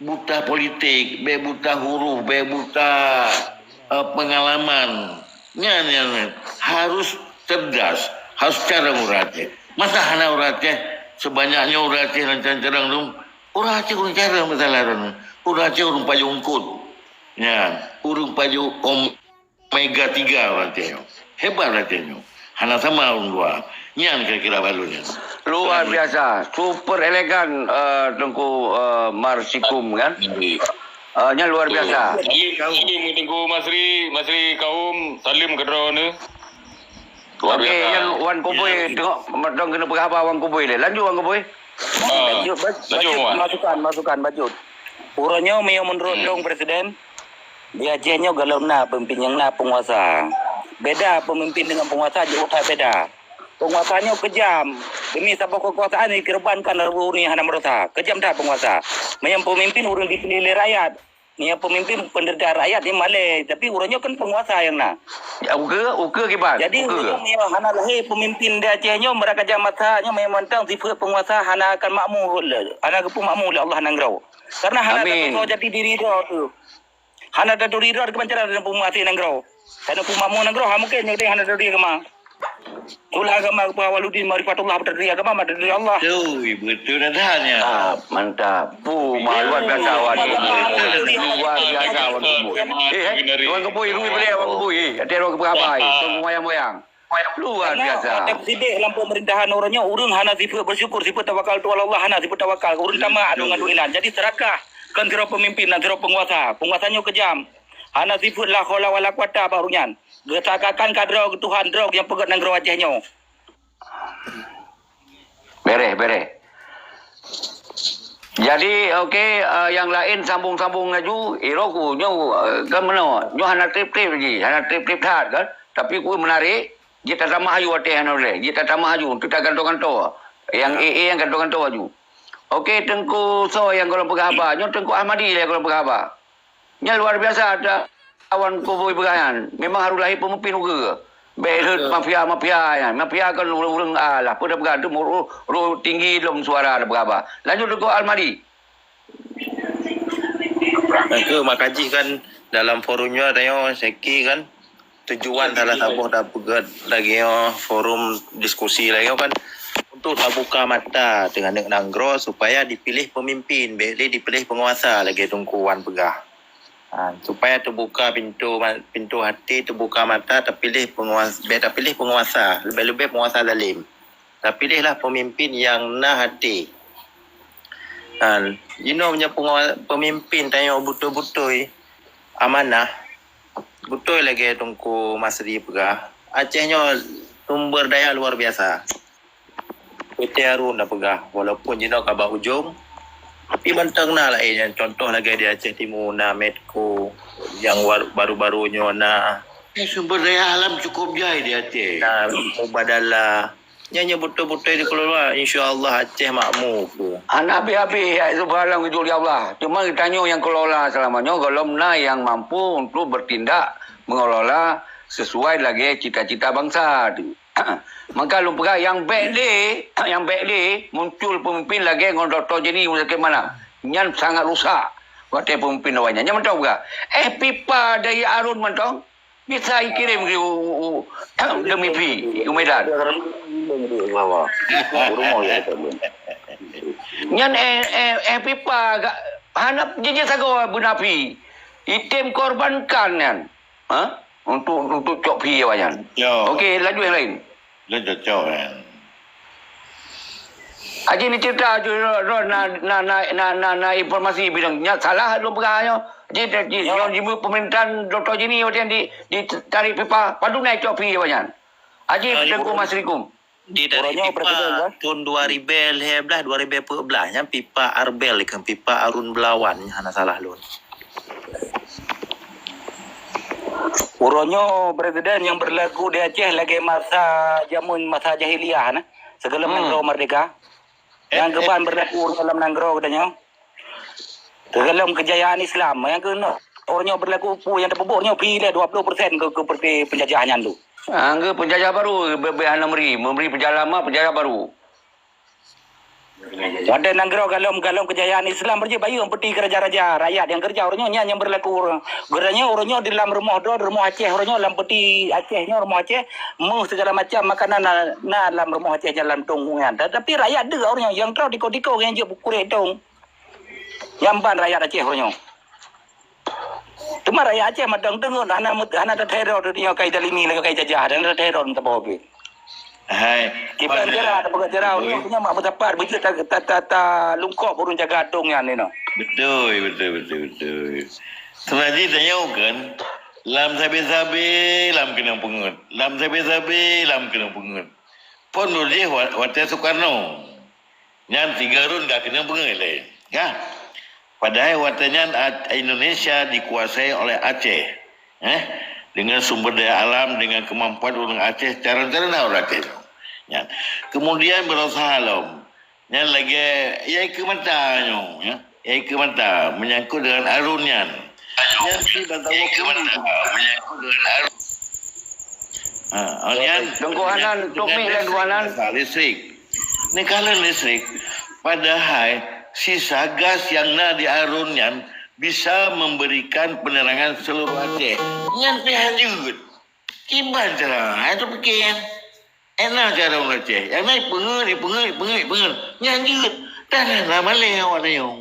buta politik, bèk buta huruf, bèk buta, eh, pengalaman. Nyan, nyan, nyan. Harus cerdas, harus carông ureueng Aceh. Masa hana ureueng Aceh, sebanyak nyoe ureueng Aceh nyang carông-carông lom. Ureueng Aceh ureueng carông masalah ureueng. Ureueng Aceh ureueng pajoh eungkôt. Nyan, ureueng pajoh om-, Mega tiga ureueng Aceh nyoe. Hebat ureueng Aceh nyoe. Hana sama ureueng luwa. Nyan kira-kira bak lôn nyan. Luar biasa. Super elegan, eh, Teungku, eh, Marsikum, kan? Jadi, Ah, nyan luar biasa. Salim, salim Teungku Masri, Masri kaum, salim keudroe neuh. Luar biasa. Okey, nyan Wan Kubui tengok, dong keuneuk peugah haba Wan Kubui lé. Lanjut Wan Kubui. Ah, lanjut, Wan. Masukan, masukan, lanjut. Uroe nyoe meunyoe meunurot lôn, Presiden, di Aceh nyoe gohlom na peumimpin nyang na peunguasa. Beda peumimpin dengan peunguasa, jeuet that beda. Peunguasa nyoe keujam. Demi saboh keukuasaan dikorbankan ureuëng hana meurasa. Keujam that peunguasa. Meunyoe peumimpin ureuëng dipilih lé rakyat. Nyoe peumimpin peunderita rakyat nyoe malée, tapi uroe nyoe kan peunguasa nyang na. Ya, ukeue, ukeue kiban, jadi ukeue. Uroe nyoe hana lahé peumimpin di Aceh nyoe, meuraka jam masa nyoe memang tang sifeuet peunguasa hana akan makmu lé, hana geupeumakmu lé Allah nanggroe. Karena hana tatusoe jati diri droe tu. Hana taturidha keubancaran dan peumeuhasé nanggroe. Karena peumakmu nanggroe, ha mungkin nyoe deh hana taturidha agama. Tulah agama keu Awaludin Ma'rifatullah, taturidha agama, taturidha Allah. Betul, betul dah nyan. Ah, mantap. Puh, ma luar biasa awak ni. Luar biasa awak ni. Eh, eh, Tuan Kebui, Rui boleh Tuan Kebui. Eh, ada orang keberapa? Tuan Moyang-moyang. Luar biasa. Karena, eh, sidéh lam pemerintahan uroe nyoe, ureuëng hana sifeuet bersyukur, sifeuet tawakal tu Allah, hana sifeuet tawakal. Ureuëng tamak anu ngadui inan. Jadi serakah kon sidroe pemimpin dan sidroe penguasa. Penguasa nyoe keujam. Hana sifeuet la haula wala quwata bak ureuëng nyan. Geuserakahkan keu droe, keu Tuhan droe nyang peugét nanggroe Aceh nyoe. Bereh, bereh. Jadi, okey, eh, yang lain sambung-sambung laju, iro ku nyoe, eh, kan meunoe, nyoe hana treb-treb lagi, hana treb-treb that kan. Tapi ku menarik, jeuet tatamah aju watée hana ulée, jeuet tatamah aju, tu taganto-ganto. Yang A A yang ganto-ganto aju. Okey, Teungku soe nyang gohlom peugah haba, nyoe Teungku Ahmadi lé gohlom peugah haba. Nyan luar biasa ata awan Koboi peugah nyan. Memang harôh lahé peumimpin ukeue. Bék rhot mafia-mafia nyan. Mafia kan ureuëng-ureuëng, alah, peue tapeugah tu, roh, roh tinggi lom suara tapeugah bah. Lanjut Teungku Almadi. Teungku, makajih kan dalam forum nyoe tanyoe seki kan tujuan salah saboh tapeugét lagée nyoe forum diskusi lagée nyoe kan untuk tabuka mata teuh aneuk nanggroe supaya dipiléh peumimpin, bék lé dipiléh peunguasa lagée Teungku Wan peugah. Ha, supaya teubuka pintoe ma-, pintoe hati, teubuka mata, tapiléh peunguas-, bék tapiléh peunguasa, leubeh-leubeh peunguasa zalim. Tapiléhlah peumimpin nyang na hati. Ha, jinoe meunyoe peunguas-, peumimpin tanyoe beutôi-beutôi amanah, beutôi lagée Teungku Masri peugah, Aceh nyoe sumber daya luar biasa. P T Harun na peugah, walaupun jinoe ka bak ujong, tapi mantong na laén nyan. Contoh lagée di Aceh Timu na Medco, nyang war-, baru-baru nyoe na. Eh, sumber daya alam cukup jai di Aceh. Na mubadalah. Nyan nyang beutôi-beutôi dikelola, insya Allah Aceh makmu. Hana habéh-habéh, ya, sumber alam keujok di Allah. Cuma geutanyoe nyang kelola selama nyoe, gohlom na nyang mampu untuk bertindak mengelola sesuai lagée cita-cita bangsa tu. Maka lôn peugah nyang bék lé, nyang bék lé muncul peumimpin lagée ngon Dokto Jenny Muzakir Manaf. Nyan sangat rusak watée peumimpin awaknyan. Nyan mantong peugah. Eh, pipa dari Arun mantong bisa ikirém di u, u, u, demi pi, u Medan. Nyan eh, eh, eh pipa ga-, hana jijak sagoe beuna pi. Item korbankan nyan. Ha? Untuk, untuk cok pi awaknyan. Yo. Okey, laju yang lain. Laju cok, ya. Haji ni cerita tu, ro-, ro-, na, na, na, na, na, na informasi bidang nya salah lôn peugah nyoe. Ji, ji, nyoe jimu pemerintahan Dokto Jenny waktu yang di, ditarik pipa, padum naik cok pi awaknyan. Haji, ah, Teungku Masrikum. Di dari uroe nyoe pipa presiden, kan? Tahun dua ribu lima belas, dua ribu empat belas, nyan pipa Arbel ikeu, pipa Arun Belawan, hana salah lôn. Uroe nyoe presiden nyang berlaku di Aceh lagée masa jameun masa jahiliyah na, sigohlom nanggroe merdeka. Nyang keuban berlaku uroe nyoe lam nanggroe geutanyoe. Sigohlom keujayaan Islam, nyang keunoe uroe nyoe berlaku peue nyang tapeubuet nyoe pi lé dua puluh persen keu, keu peunjajah nyan tu. Angge peunjajah baru, be-, be-, hana meuri, meuri peunjajah lama, peunjajah baru. Watée nanggroe gohlom, gohlom keujayaan Islam, beujeuet bayeue peuti keu raja-raja, rakyat nyang keureuja uroe nyoe nyan nyang berlaku. Geutanyoe uroe nyoe di lam rumoh droe, rumoh Aceh uroe nyoe lam peuti Aceh nyoe, rumoh Aceh, meuh segala macam makanan na, na lam rumoh Aceh jalan tong nyan. Tetapi rakyat deuek uroe nyoe nyang troh tiko-tiko nyang jeuet beukureh tong. Nyang ban rakyat Aceh uroe nyoe. Teuma rakyat Aceh mantong teungeut hana mut-, hana tathero tu nyoe kai dalimi lagée kai jajah dan tathero saboh pih. Hai, kiban jera, ada peugah jera, ureueng nyan mak meusapat, beujeuet ta, ta, ta, ta lungkop ureueng jaga atong nyan, you know. Beutôi, beutôi, beutôi, beutôi. Seulaji tanyoe kan, lam sabe-sabe, lam keunong peungeuet. Lam sabe-sabe, lam keunong peungeuet. Phon dulu jih wa-, watèe Soekarno. Nyan tiga run ka keunong peungeuet lé, kan? Padahai watèe nyan A-, Indonesia dikuasai oleh Aceh, eh, dengan sumber daya alam, dengan kemampuan ureueng Aceh, cara-cara na ureueng Aceh tu. Nyan. Kemudian berusaha lom. Nyan lagèe yai keu mata nyoe, ya. Yai keu mata menyangkut dengan arun nyan. Nyan si bantawa kuning. Ha, nyan Teungku Hanan, tok mic lain Teungku Hanan. Listrik. Ni kalau listrik, padahai sisa gas yang na di arun nyan bisa memberikan penerangan seluruh Aceh. Nyan pih hanjeuet. Kiban cara, hai tu pikir. Ena cara ureueng Aceh. Yang na ipeungeuet, ipeungeuet, ipeungeuet, ipeungeuet. Nyan jeuet. Dah na malèe awak nyoe.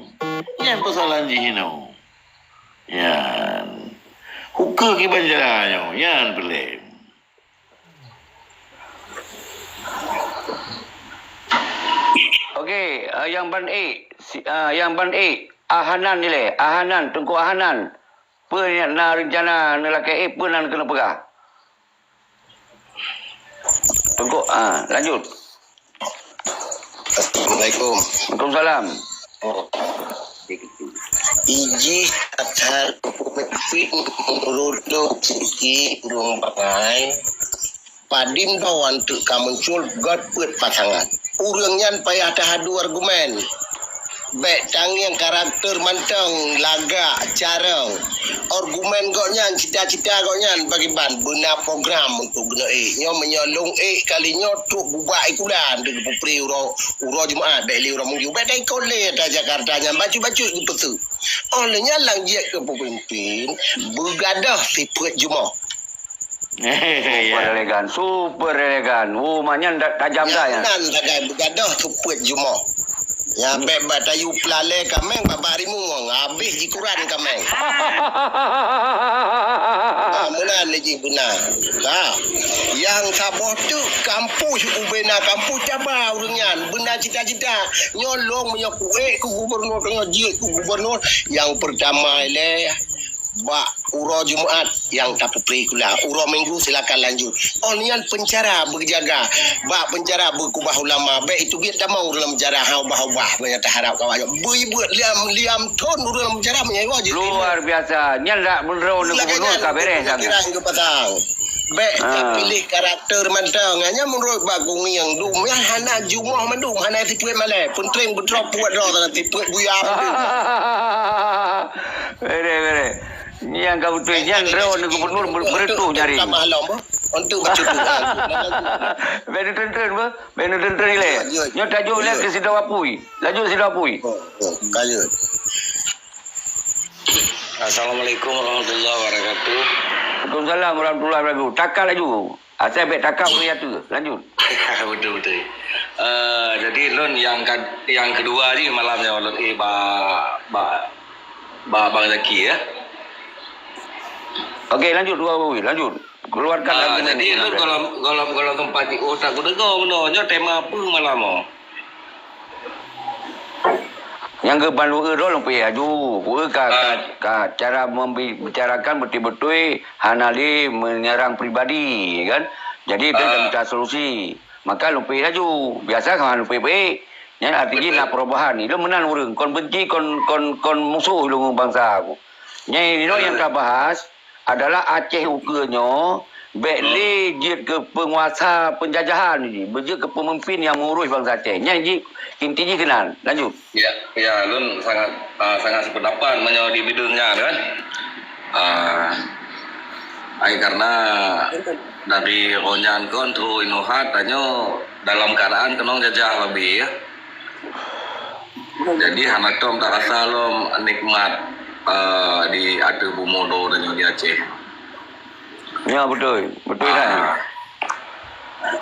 Nyan persoalan jih nyoe. Nyan. Ukeue kiban cara nyoe. Nyan peureulèe. Okey, eh, nyang ban ék, si, eh, nyang ban ék, Ahanan ilèe, Ahanan, Teungku Ahanan. Peue nyang na reuncana neulakèe, eh, peue nan keuneuk peugah? Teungku, ah, lanjut. Assalamualaikum. Waalaikumsalam. Oh. Ijih asal pemimpin menuduh siki ureueng bangai. Padum doan teuk ka muncul göt peuet pasangan. Ureueng nyan payah teuhadu argumen. Bèk tangieng karakter mantong, lagak, carông. Argumen gobnyan, cita-cita gobnyan pakriban beuna program untuk geuneuk ék. Nyoe meunyoe lôn ék kali nyoe trok bubak ikulan deuh geupeupri uroe, uroe Jumat bèk lé uroe Minggu. Bèk taikot lé ata Jakarta nyan bacut-bacut geupeuteuk. Óh lheueh nyan lam jeuet keu peumimpin, beugadoh sipeuet jumoh. Super elegan, super elegan. Oh, mak nyan da-, tajam dah, ya. Nyan nan sagai beugadoh sipeuet jumoh. Ya, bèk bak tayue peulalè kaméng, bak, bak rimueng, habéh jikuran kaméng. Ha, meunan lé jih beuna. Ha. Nyang saboh teuk kampus, ubena kampus caba ureueng nyan. Beuna cita-cita. Nyoe lôn meunyoe kuék keu gubernur, nyoe jeuet keu gubernur. Nyang peurtama ilèe, bak uroe Jumat nyang tapeupri kula. Uroe Minggu silakan lanjut. Oh, nyan pencara beujaga. Bak pencara beukubah ulama. Bèk itu biet tamong ureueng lam pencara ha ubah-ubah. Banyak taharap kawan. Beuibuet liam, liam thon ureueng lam pencara meunyoe jeuet. Luar biasa. Nyan dak meunurot gubernur ka bereh sangat. Bèk tapiléh karakter mantong. Nyan meunurot bak kungieng. Dum nyan hana jumoh mandum, hana sipeuet malèe. Peunteng beutrok puet droe sana sipeuet buya mandum. Bereh, bereh. Nyang ka beutôi nyan droe gubernur ber-, beureutoh nyaring. Tamah lom, bah. Untuk bacut tu. Bèk neutreun-treun, bah. Bèk neutreun-treun ilèe. Nyoe tajok lé keu sidroe apui. Lanjut sidroe apui. Oh, oh, lanjut. Assalamualaikum warahmatullahi wabarakatuh. Waalaikumsalam warahmatullahi wabarakatuh. Takah laju. Asai bèk takah ureueng ateueh. Lanjut. Betul, betul. Eh, jadi lôn nyang ka-, nyang keudua jih malam nyoe lôn éh bak, bak, bak Bang Zaki, ya. Okey, lanjut dua, lanjut. Keluarkan argumen. Ah, jadi lôn gohlom, gohlom, gohlom sempat jiôh that kudeungoe bunoe nyoe tema peue malam nyoe. Nyang geuban lôn eu droe lôn pih aju, peue ka, ka, ka cara membicarakan beutôi-beutôi hana lé menyerang pribadi, kan? Jadi, ah, minta solusi. Maka lôn pih aju. Biasa kan lôn pih-pih. Nyan arti jih na perubahan. Ilôn meunan ureueng, kon benci, kon, kon, kon musoh ilôn ngon bansa ku. Nyan inoe nyang tabahas, adalah Aceh ukeue nyoe bèk lé jeuet keu peunguasa peunjajahan jih, beujeuet keu peumimpin nyang meurôh bansa Aceh. Nyan jih inti jih keunan. Lanjut. Ya, ya, lôn sangat, ah, sangat sependapat meunyoe di bidang nyan kan. Ah, ai karena dari roh nyan kon trok inoe that tanyoe dalam keadaan keunong jajah babeh ya. Jadi hana tom tarasa lom nikmat, eh, di ateueh bumoe droe tanyoe di Aceh. Ya, beutôi. Beutôi kan? Ah.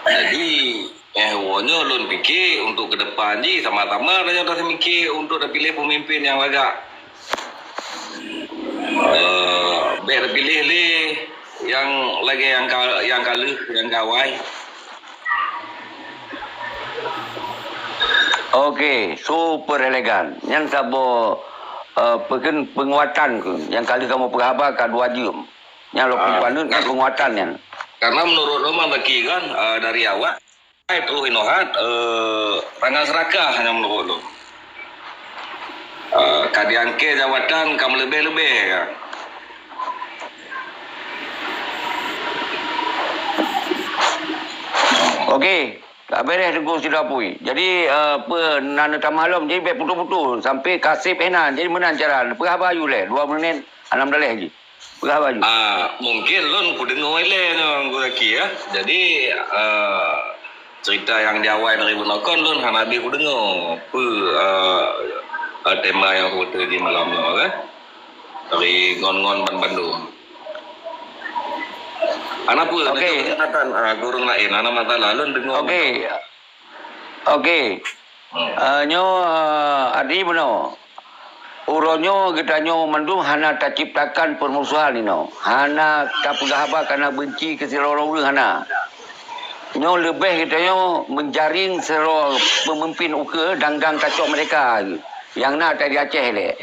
Jadi, eh, woe nyoe lôn pike untuk ke depan jih sama-sama tanyoe taseumiké untuk tapiléh peumimpén nyang lagak. Eh, bèk tapiléh lé nyang lagèe nyang ka, nyang ka lheueh, nyang ka awai. Okey, super elegan. Nyan saboh, eh, peukheun peunguatan keuh. Nyang ka lheueh kamoe peugah haba ka dua jeuem. Nyan lom Ah. paneuk nyan peunguatan nyan. Karena menurut lôn, Bang Zaki, kan, eh, dari awak, itu inohat, eh, rangan serakah nyang menurut lôn. Eh, ka diangkée jawatan ka meuleubeh-leubeh, kan. Okey. Ka beres Teungku Sidroe Apui. Jadi, eh, peue na neutamah lom, jadi bèk putus-putus sampai ka seb inan. Jadi meunan cara, peugah haba yue lé, dua menit, hana meudaléh jih. Peugah haba yue. Ah, mungkin lôn kudeungoe ilèe nyoe Teungku Zaki, ya. Jadi, eh, cerita nyang di awai dari bunoe kon lôn hana habéh kudeungoe. Peue, eh, eh, tema nyang kubeutôi di malam nyoe, kan? Dari ngon-ngon ban bandum. Hana peue, Okey. Keunatan, ah, ureueng laén, hana masalah. Lôn deungoe. Okey. Okey. Hmm. Ah, nyoe, ah, Adi bunoe. Uroe nyoe geutanyoe mandum hana taciptakan peurmusuhan inoe. Hana tapeugah haba kana beunci keu sidroe ureueng, hana. Nyoe leubeh geutanyoe meujaring sidroe peumimpin ukeue dang-dang tacok merdeka. Nyang na ata di Aceh lé.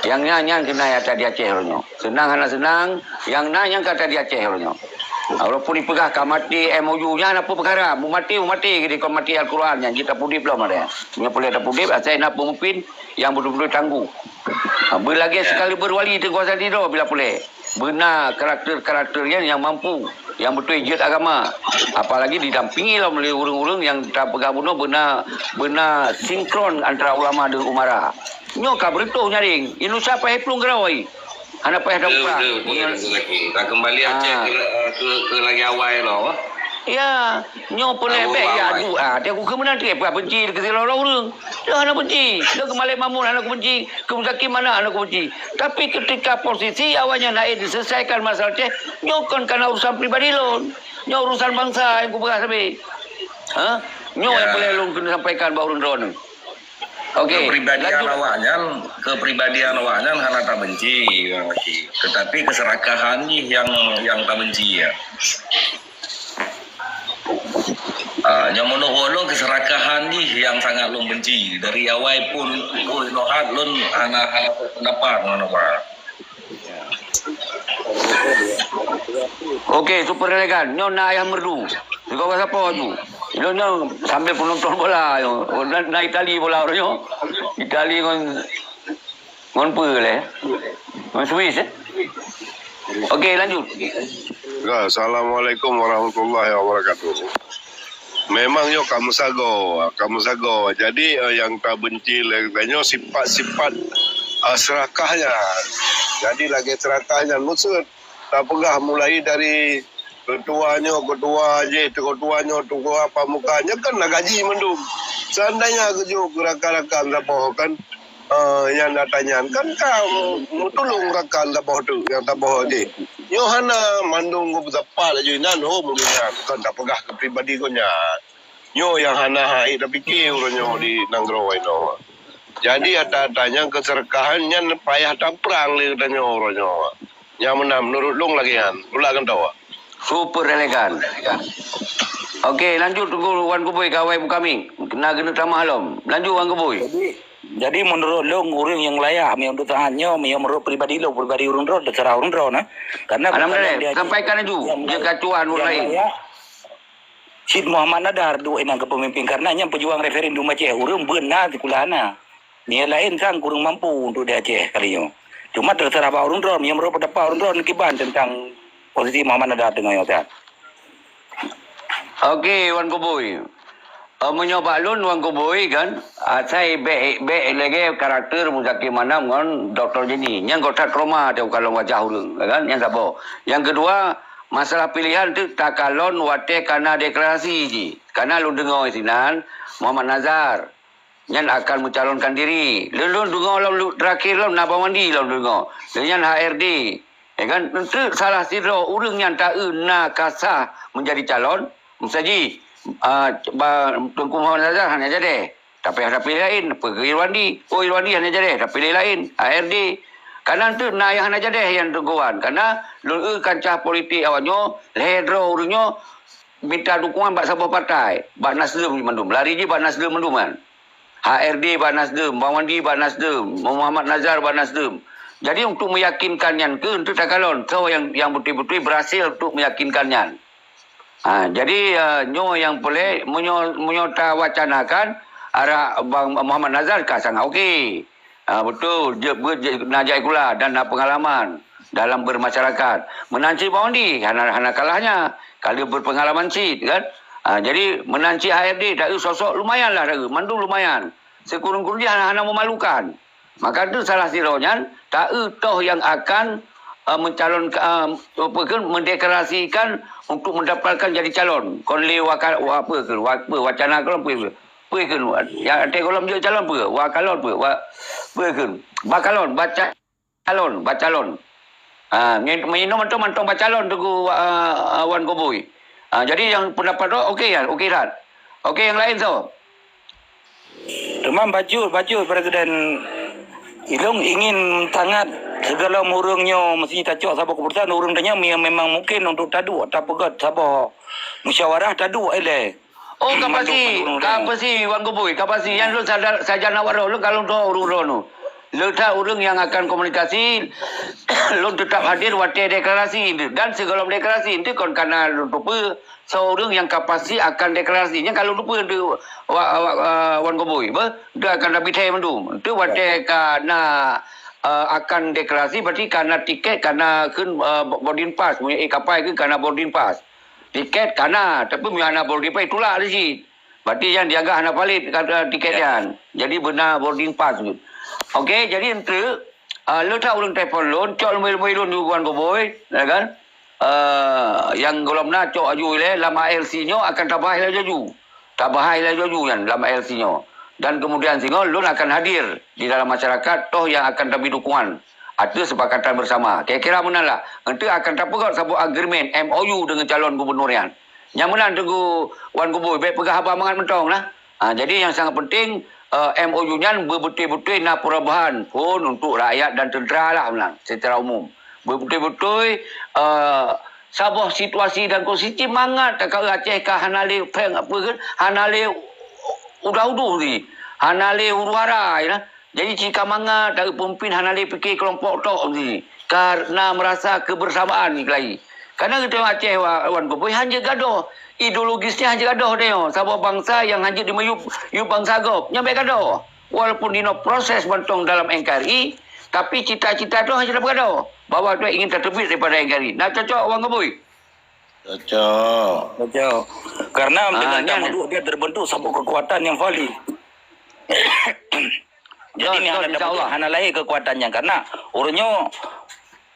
Nyang nyan, nyan keuh na nyang ata di Aceh uroe nyoe. Seunang hana seunang, nyang na nyang ka ata di Aceh uroe nyoe. Walaupun ipeugah ka maté M O U nyan, hana peue peukara. Meumaté, meumaté, jadi kon maté Al-Quran nyan, jeuet tapeuudép lom ada. Nyoe peureulèe tapeuudép, asai na peumimpin nyang beutôi-beutôi tangguh. Ha, beulagèe Ya. Sekaliber Wali Teungku Hasan Sidroe bila peureulèe. Beuna karakter-karakter nyan nyang mampu, nyang beutôi jeuet agama. Apalagi didampingi lom lé ureueng-ureueng nyang tapeugah bunoe beuna, beuna sinkron antara ulama deungon umara. Nyoe ka beureutoh nyaring. Indonesia payah plueng keudroe. Hana payah Betul, tapeugah. Betul, betul, betul, Zaki. Dah kembali Aceh Ah. ke, ke, ke lagi awai lah. Ya, nyoe peureulèe Awai, bèk ya awai. Adu. Ah, dia ku keumeunang dia peugah beunci keu sidroe ureueng. Dia hana beunci. Dia keu Malek Makmun hana kubeunci, keu Muzakir Manaf hana kubeunci. Tapi ketika posisi awaknyan hana diselesaikan masalah Aceh, nyoe kon kana urusan pribadi lôn. Nyoe urusan bangsa nyang kupeugah sabe. Ha? Nyoe Ya. nyang peureulèe lôn keuneuk sampaikan bak ureueng droeneuh. Okey, Kepribadian lanjut. awaknyan, kepribadian awaknyan hana tabenci, Bang Zaki. Tetapi keserakahan jih nyang, nyang tabenci, ya. Ah, nyang meunurot lôn keserakahan jih nyang sangat lôn benci. Dari awai pun, oh, inohat lôn hana, hana pendapat ngon apa. Okey, super elegan. Nyoe na Ayah Merdu. Sigoe sapo tu. Nyoe, nyoe sambil penonton bola nyoe. Oh, na, na Itali bola nyoe. Itali ngon, ngon peue lé? Ngon Swiss, eh? Okey, lanjut. Ya, Assalamualaikum warahmatullahi wabarakatuh. Memang nyoe ka meusagoe, ka meusagoe. Jadi, eh, nyang tabenci lé geutanyoe sifat-sifat, eh, serakah nyan. Jadi, lagèe serakah nyan, maksud tapeugah mulai dari ketua nyoe, ketua jih, ketua nyoe, ketua pamuka, nyan kan na gaji mandum. Seandainya geujok keu rakan-rakan saboh kan, eh, nyang ata nyan kan ka meutulông rakan saboh tu, nyang saboh jih. Nyoe hana mandum geupeusapa laju inan, oh, meunyoe nyan, kon tapeugah keu pribadi geuh nyan. Nyoe nyang hana hai tapike uroe nyoe di nanggroe inoe. Jadi ata-ata nyang keuseureukahan nyan payah taprang lé geutanyoe uroe nyoe. Nyang meunan meunurot lôn lagèe nyan. Pula keunoe. Super elegan. Okey, lanjut Teungku Wan Kubui keu awai buka mic. Keuneuk tamah lom. Lanjut Wan Kubui. Jadi, jadi meunurot lôn ureueng nyang layak meunyoe untuk saat nyoe, meunyoe meunurot pribadi lôn, pribadi ureueng droe, terserah ureueng droe nah. Karena Alhamdulillah, bukan yang dia sampaikan laju. Yang Dia layak, kacuan ureueng yang lain. layak. Cit Muhammad Nadar duek inan keu peumimpin, karena nyan peujuang referendum Aceh. Ureueng beuet na sikula hana. Nyang laén sang kureueng mampu untuk di Aceh kali nyoe. Cuma teuseurah bak ureueng droe, nyang meureuh peudapa ureueng droe kiban teuntang posisi Muhammad Nadar teungoh nyoe, Ustaz. Okey, Wan Kubui. Eh, meunyoe bak lôn, Wan Kubui, kan, asai bèk, bèk lagèe karakter Muzakir Manaf ngon Doktor Jenny. Nyan gobnyan trauma teuh kalon wajah ureueng, kan, nyan saboh. Nyang keudua, masalah pilihan tu takalon watèe ka na deklarasi jih. Ka na lôn deungoe sinan, Muhammad Nazar, nyan akan mencalonkan diri. Lôn, lôn deungoe lom, lu-, terakhir lom na Bang Wandi lôn deungoe. Lheuh nyan H R D. Ya kan? Enteuk salah sidroe ureueng nyang taeu na ka sah menjadi calon, miseujih, ah, ba-, Teungku Muhammad Nazar hana jadeh. Tapi hana pilih laén, peugah Irwandi. Oh, Irwandi hana jadeh, tapi pilih laén, H R D. Ka na enteuk na nyang hana jadeh nyang Teungku Wan. Karena lôn eu kancah politik awak nyoe, lhèe droe ureueng nyoe mita dukungan bak saboh partai, bak Nasdem mandum. Lari jih bak Nasdem mandum kan. H R D bak Nasdem, Bang Wandi bak Nasdem, Muhammad Nazar bak Nasdem. Jadi untuk meyakinkan nyan ke untuk takalon, so yang yang betul-betul berhasil untuk meyakinkan nyan. Ha, jadi uh, nyoe yang boleh menyo menyo tawacanakan arah Bang Muhammad Nazar ka sangat okey. Ha, betul, je, be, je, na jai kula dan na pengalaman dalam bermasyarakat. Menanti Bang Wandi hana hana kalahnya, kalau berpengalaman cit kan. Ha, jadi menanti H R D tak sosok lumayan lah, mandum lumayan. Sekurang-kurangnya hana, hana memalukan. Maka tu salah sidroe nyan, taeu toh yang akan uh, mencalon uh, apa ke, mendeklarasikan untuk mendaftarkan jadi calon. Kon lé waka, wa, apa ke, wa, apa, wacana ke apa ke. Apa ke, yang até golom jadi calon apa? Wakalon apa? Wa, apa ke? Bakalon, baca calon, bacalon. Ha, ngi- minum mantong mantong bacalon Teungku uh, Wan Goboi. Ha, jadi yang pendapat tu okey ya, okey dah. Okey yang lain so. Teuma bacut, bacut Presiden. Ilong ingin sangat segala ureuëng nyoe mesti tacok saboh keputusan ureuëng tanya memang mungkin untuk taduek tapeugét saboh musyawarah taduek ilée. Oh, kapasi, kapasi Wan Gubui, kapasi. Yang lu sadar saja nak waroh lu kalau tu urung rono. Lu tak urung yang akan komunikasi, lu tetap hadir watée deklarasi dan segala deklarasi itu kon karena lu tupe seorang yang kapasi akan deklarasi. Yang kalau lupa tu Wan Gubui, bah, dia akan lebih thai mandum. Itu watée ka na uh, akan deklarasi berarti karena tiket karena kun uh, boarding pass punya eh, kapal ke karena boarding pass. Tiket kana, tapi meunyoe hana boarding pass, tulak di sit. Berarti nyan dianggap hana valid kata tiket nyan. Jadi beuna boarding pass tu. Okey, jadi ente uh, le that ureuëng telepon lôn, cok lôn, lôn, lôn, Wan Goboi, ya kan? Uh, yang golom na cok aju ilée lam A L C nyoe akan tabahai laju. Tabahai laju nyan lam A L C nyoe. Dan kemudian singoh lôn akan hadir di dalam masyarakat toh yang akan tabi dukungan atau sepakatan bersama. Kira-kira meunan lah. Ente akan tapeugét saboh agreement M O U dengan calon gubernur nyan. Nyang meunan Teungku Wan Gubui, bék peugah haba mangat mantong lah. Ha, jadi yang sangat penting uh, M O U nyan bebeutôi-beutôi na perubahan pun untuk rakyat dan tentera lah meunan secara umum. Bebeutôi-beutôi uh, saboh situasi dan kondisi mangat takau Aceh ka hana lé peng apa ke hana lé udah-udah ni. Hana lé huru-hara ya. Jadi cika mangat dari pemimpin hana lé fikir kelompok tok ni. Karena merasa kebersamaan ni kelai. Karena kita Aceh Wan Gubui hanya gadoh. Ideologisnya hanya gadoh dia. Saboh bangsa yang hanya dimayup yub bangsa gob. Nyampe gadoh. Walaupun dino proses bantong dalam N K R I, tapi cita-cita tu hanya dapat gadoh. Bahwa tu ingin tertebit daripada N K R I. Nak cocok Wan Gubui? Cocok. Cocok. Karena dengan tak muduk dia terbentuk saboh kekuatan yang valid. Jadi ni hana dapat hana lahir kekuatan yang karena urunyo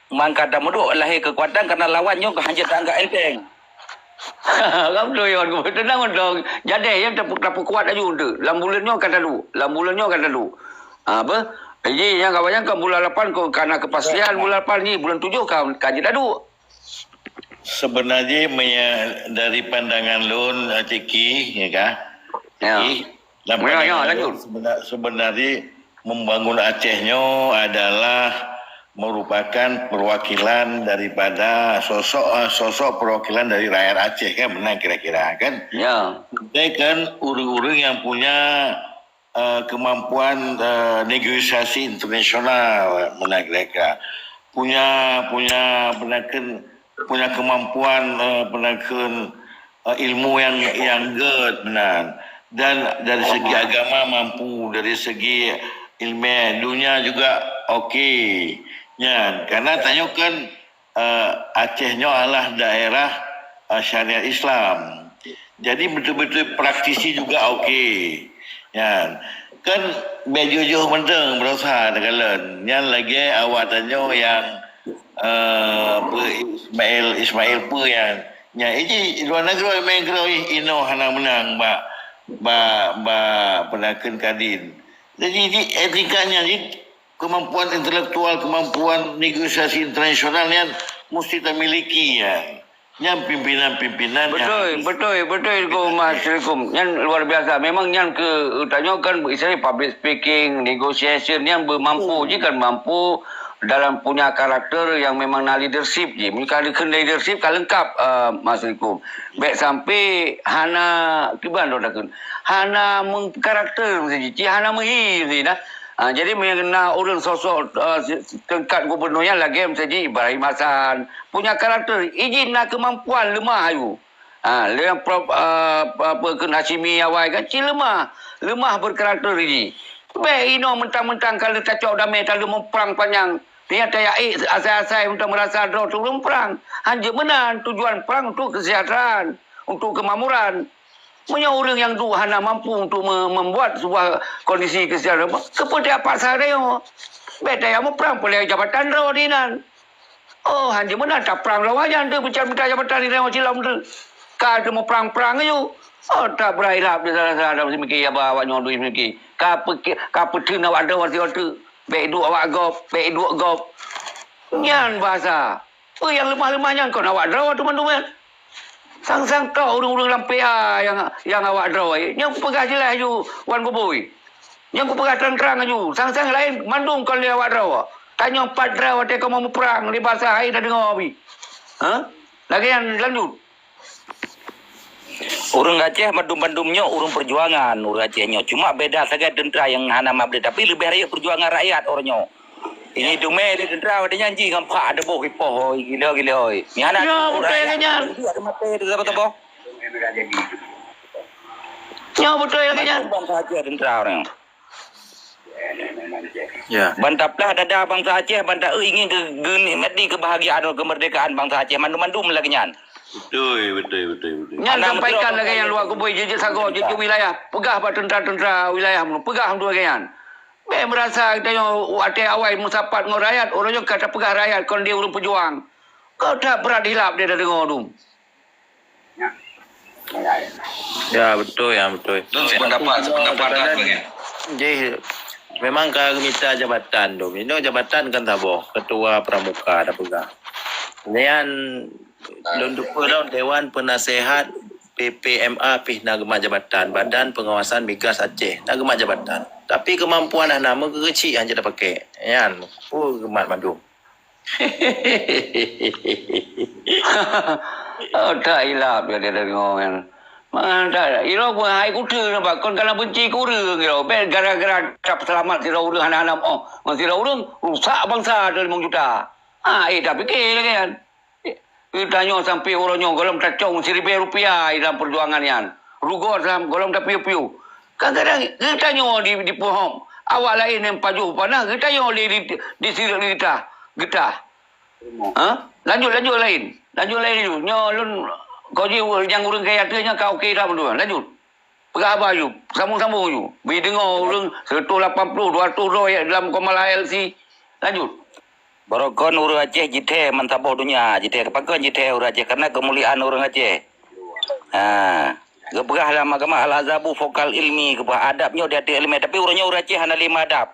mangka tak muduk lahir kekuatan karena lawan nyo hanya tak anggap enteng. Alhamdulillah, tenang dong. Jadi yang terpekuat laju tu. Lam bulan nyo kata lu. Lam bulan nyo kata lu. Apa? Jadi yang kawan kan bulan lapan kau karena kepastian bulan lapan ni bulan tujuh kan kaji dadu. Sebenarnya dari pandangan lun Ciki, ya kah? Ya. Jadi, dalam Ya, ya, pandangan lanjut. lun, sebenar- sebenarnya membangun Aceh nyo adalah merupakan perwakilan daripada sosok eh, sosok perwakilan dari rakyat Aceh kan, benar kira-kira kan? Ya. Dia kan urang-urang yang punya uh, kemampuan uh, negosiasi internasional, benar kira-kira. Punya punya benar punya kemampuan uh, benar uh, ilmu yang yang good, benar. Dan dari segi agama mampu, dari segi ilmiah dunia juga okey. Nyan, karena tanyoe kan uh, Aceh nyoe adalah daerah uh, syariat Islam. Jadi betul-betul praktisi juga okey. Nyan, kan bék jujur mantong berusaha takalon. Nyan lagi awak tanyoe yang uh, Ismail Ismail pun yang nyan iji luar negeri main keroi ino hana menang bak bak bak penaken kadin. Jadi, jadi etika nyan jadi kemampuan intelektual, kemampuan negosiasi internasional nyan mesti tamiliki nyan. Nyan pimpinan-pimpinan Betul, yang betul, betul Teungku Mas Assalamualaikum. Nyan luar biasa. Memang nyan ke utamanya kan misalnya public speaking, negotiation yang bermampu je kan mampu dalam punya karakter yang memang na leadership jih. Meunyoe ka dikheun leadership ka leungkap, eh, Mas Rikum. Bèk sampai hana, kiban lôn takheun, hana meukarakter meusti jih, hana meuhi meusti dah. Ah, jadi meunyoe na ureueng sosok, eh, si-, tingkat gubernur nyan lagèe meusti jih Ibrahim Hasan, punya karakter, ijin na keumampuan leumah aju. Ha, lé Prof, eh, apa, Hasyimi awai kan, cit leumah. Leumah berkarakter jih. Bèk inoe mentang-mentang ka lheueh tacok damé, ka lheueh muprang panyang. Nyan tajak ék asai-asai untuk merasa droe tu ureueng prang. Hanjeuet meunan, tujuan prang untuk kesejahteraan, untuk kemakmuran. Meunyoe ureueng nyang duek hana mampu untuk me-, membuat sebuah kondisi kesejahteraan, keupeue tajak paksa tanyoe? Bèk tajak muprang, peuleueh jabatan droe dinan. Oh, hanjeuet meunan taprang lom nyan, deuh peucah mita jabatan di Dewan Silom tu. Ka teumeuprang-prang aju. Oh, tabrai lap di salah-salah dalam seumiké, haba awak nyoe dui seumiké. Ka peuki-, ka peutheun awak droe sigoe teuk. Bèk duek awak gob, bèk duek gob. Nyan bahasa. Peue nyang leumah-leumah nyan kon awak droe tu mandum nyan. Sang-sang tok ureueng-ureueng lam P A nyang, nyang awak droe. Nyoe kupeugah jeulaih aju, Wan Gubui. Nyang kupeugah trang-trang aju, sang-sang laén mandum kon lé awak droe. Tanyoe pat droe watèe kamoe muprang, lé basa hai tadeungoe pih. Ha? Lagèe nyan lanjut. Ureueng Aceh mandum-mandum nyoe ureueng peujuangan, ureueng Aceh nyoe. Cuma beda sagai teuntra nyang hana mabré, tapi leubeh rayeuk peujuangan rakyat uroe nyoe. Ini dumé di teuntra watèe nyan jih ngon phak ada boh ipoh, oi, gila-gila, oi. Ni hana. Ya, beutôi lagèe nyan. Ada maté tu saboh-saboh. Nyoe beutôi lagèe nyan. Bangsa Aceh teuntra ureueng. Ya. Ban taplah dada bangsa Aceh, ban ta-, ingin ke-, geunikmati kebahagiaan kemerdekaan bangsa Aceh mandum-mandum lagèe nyan. Beutôi, beutôi, beutôi, beutôi. Nyan sampaikan lagèe nyan luwa kubui, jeuet sagoe, jeuet wilayah. Peugah bak teuntra-teuntra wilayah, peugah mandum lagèe nyan. Bèk meurasa geutanyoe watèe awai meusapat ngon rakyat, uroe nyoe ka tapeugah rakyat kon lé ureueng peujuang. Ka that brat hilap lé tadeungoe dum. Ya, beutôi, ya, beutôi. Dong sependapat, sependapat lah sebagai. Jih, memang ka mita jabatan tu. Inoe jabatan kan saboh, ketua pramuka dah peugah. Nyan, lôn teupeue lom Dewan Penasehat P P M A pih na geumat jabatan, Badan Pengawasan Migas Aceh, na geumat jabatan. Tapi keumampuan hana, meukeuchik han jeuet tapakè. Nyan, peue geumat mandum. Oh, tak ilap ya dia dengar kan. Mana tak, ilo pun hai kutu nampak kon kana benci ke ureueng ilo. Bèk gara-gara tak selamat sidroe ureueng hana-hana oh, ngon sidroe ureueng rusak bangsa dua limong juta. Ha, eh, tak fikir lagi kan. Geutanyoe sampai uroe nyoe gohlom tacong siribèe rupiah dalam peujuangan nyan. Rugoe sam gohlom tapiôh-piôh. Kadang-kadang geutanyoe di, dipeuhom. Awak laén nyang pajoh panah, geutanyoe lé di, di, di, getah. Getah. Ha? Lanjut, lanjut laén. Lanjut laén laju. Nyoe lôn, kau ji nyang ureueng kaya tu nyoe ka oke dah beudua. Lanjut. Peugah haba aju, sambung-sambung aju. Bri deungoe ureueng seratus lapan puluh, dua ratus droe lam koma L C. Lanjut. Barokon ureueng Aceh jithèe meusaboh donya, jithèe pakon jithèe ureueng Aceh, karena keumuliaan ureueng Aceh. Ha. Geupeugah lam agama, "Al-adabu fokal ilmi," geupeugah adab nyoe di ateueh ileumèe, tapi uroe nyoe ureueng Aceh hana lé adab.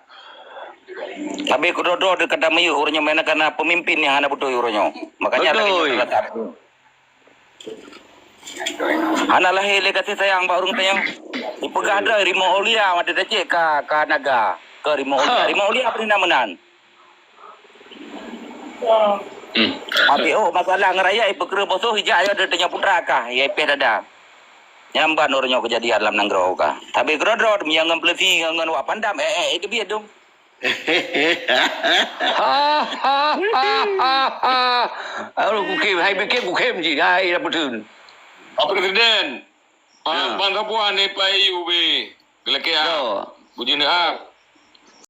Tapi keudroe-droe deukata miyueb uroe nyoe, meunan karena peumimpin nyang hana beutôi uroe nyoe. Makanya lagèe nyoe. Hana lahé lé kasih sayang bak ureueng tanyoe. Ipeugah droe rimong aulia watèe tacék ka, ka naga. Keu rimong aulia. Ha. Rimong aulia peue na meunan? Hmm. Tapi oh masalah ngon rakyat ipeukreuh boh soh ijak ayoe tanyoe putra kah, ya ipèh dada. Nyan ban uroe nyoe keujadian lam nanggroe kah. Tapi keudroe-droe meunyoe ngon peuleusi ngon, ngon wak pandam, eh, eh, itu biet dong. Ha, ha, ha, ha, ha. Aduh, kukhem, hai bikhem, kukhem cit, hai dah peutheun. Pak Presiden, Pak, ya. Bang Sapuan ni Pak Ayub, eh. Gelakeh, ah. Ya. Bujur ni, ah.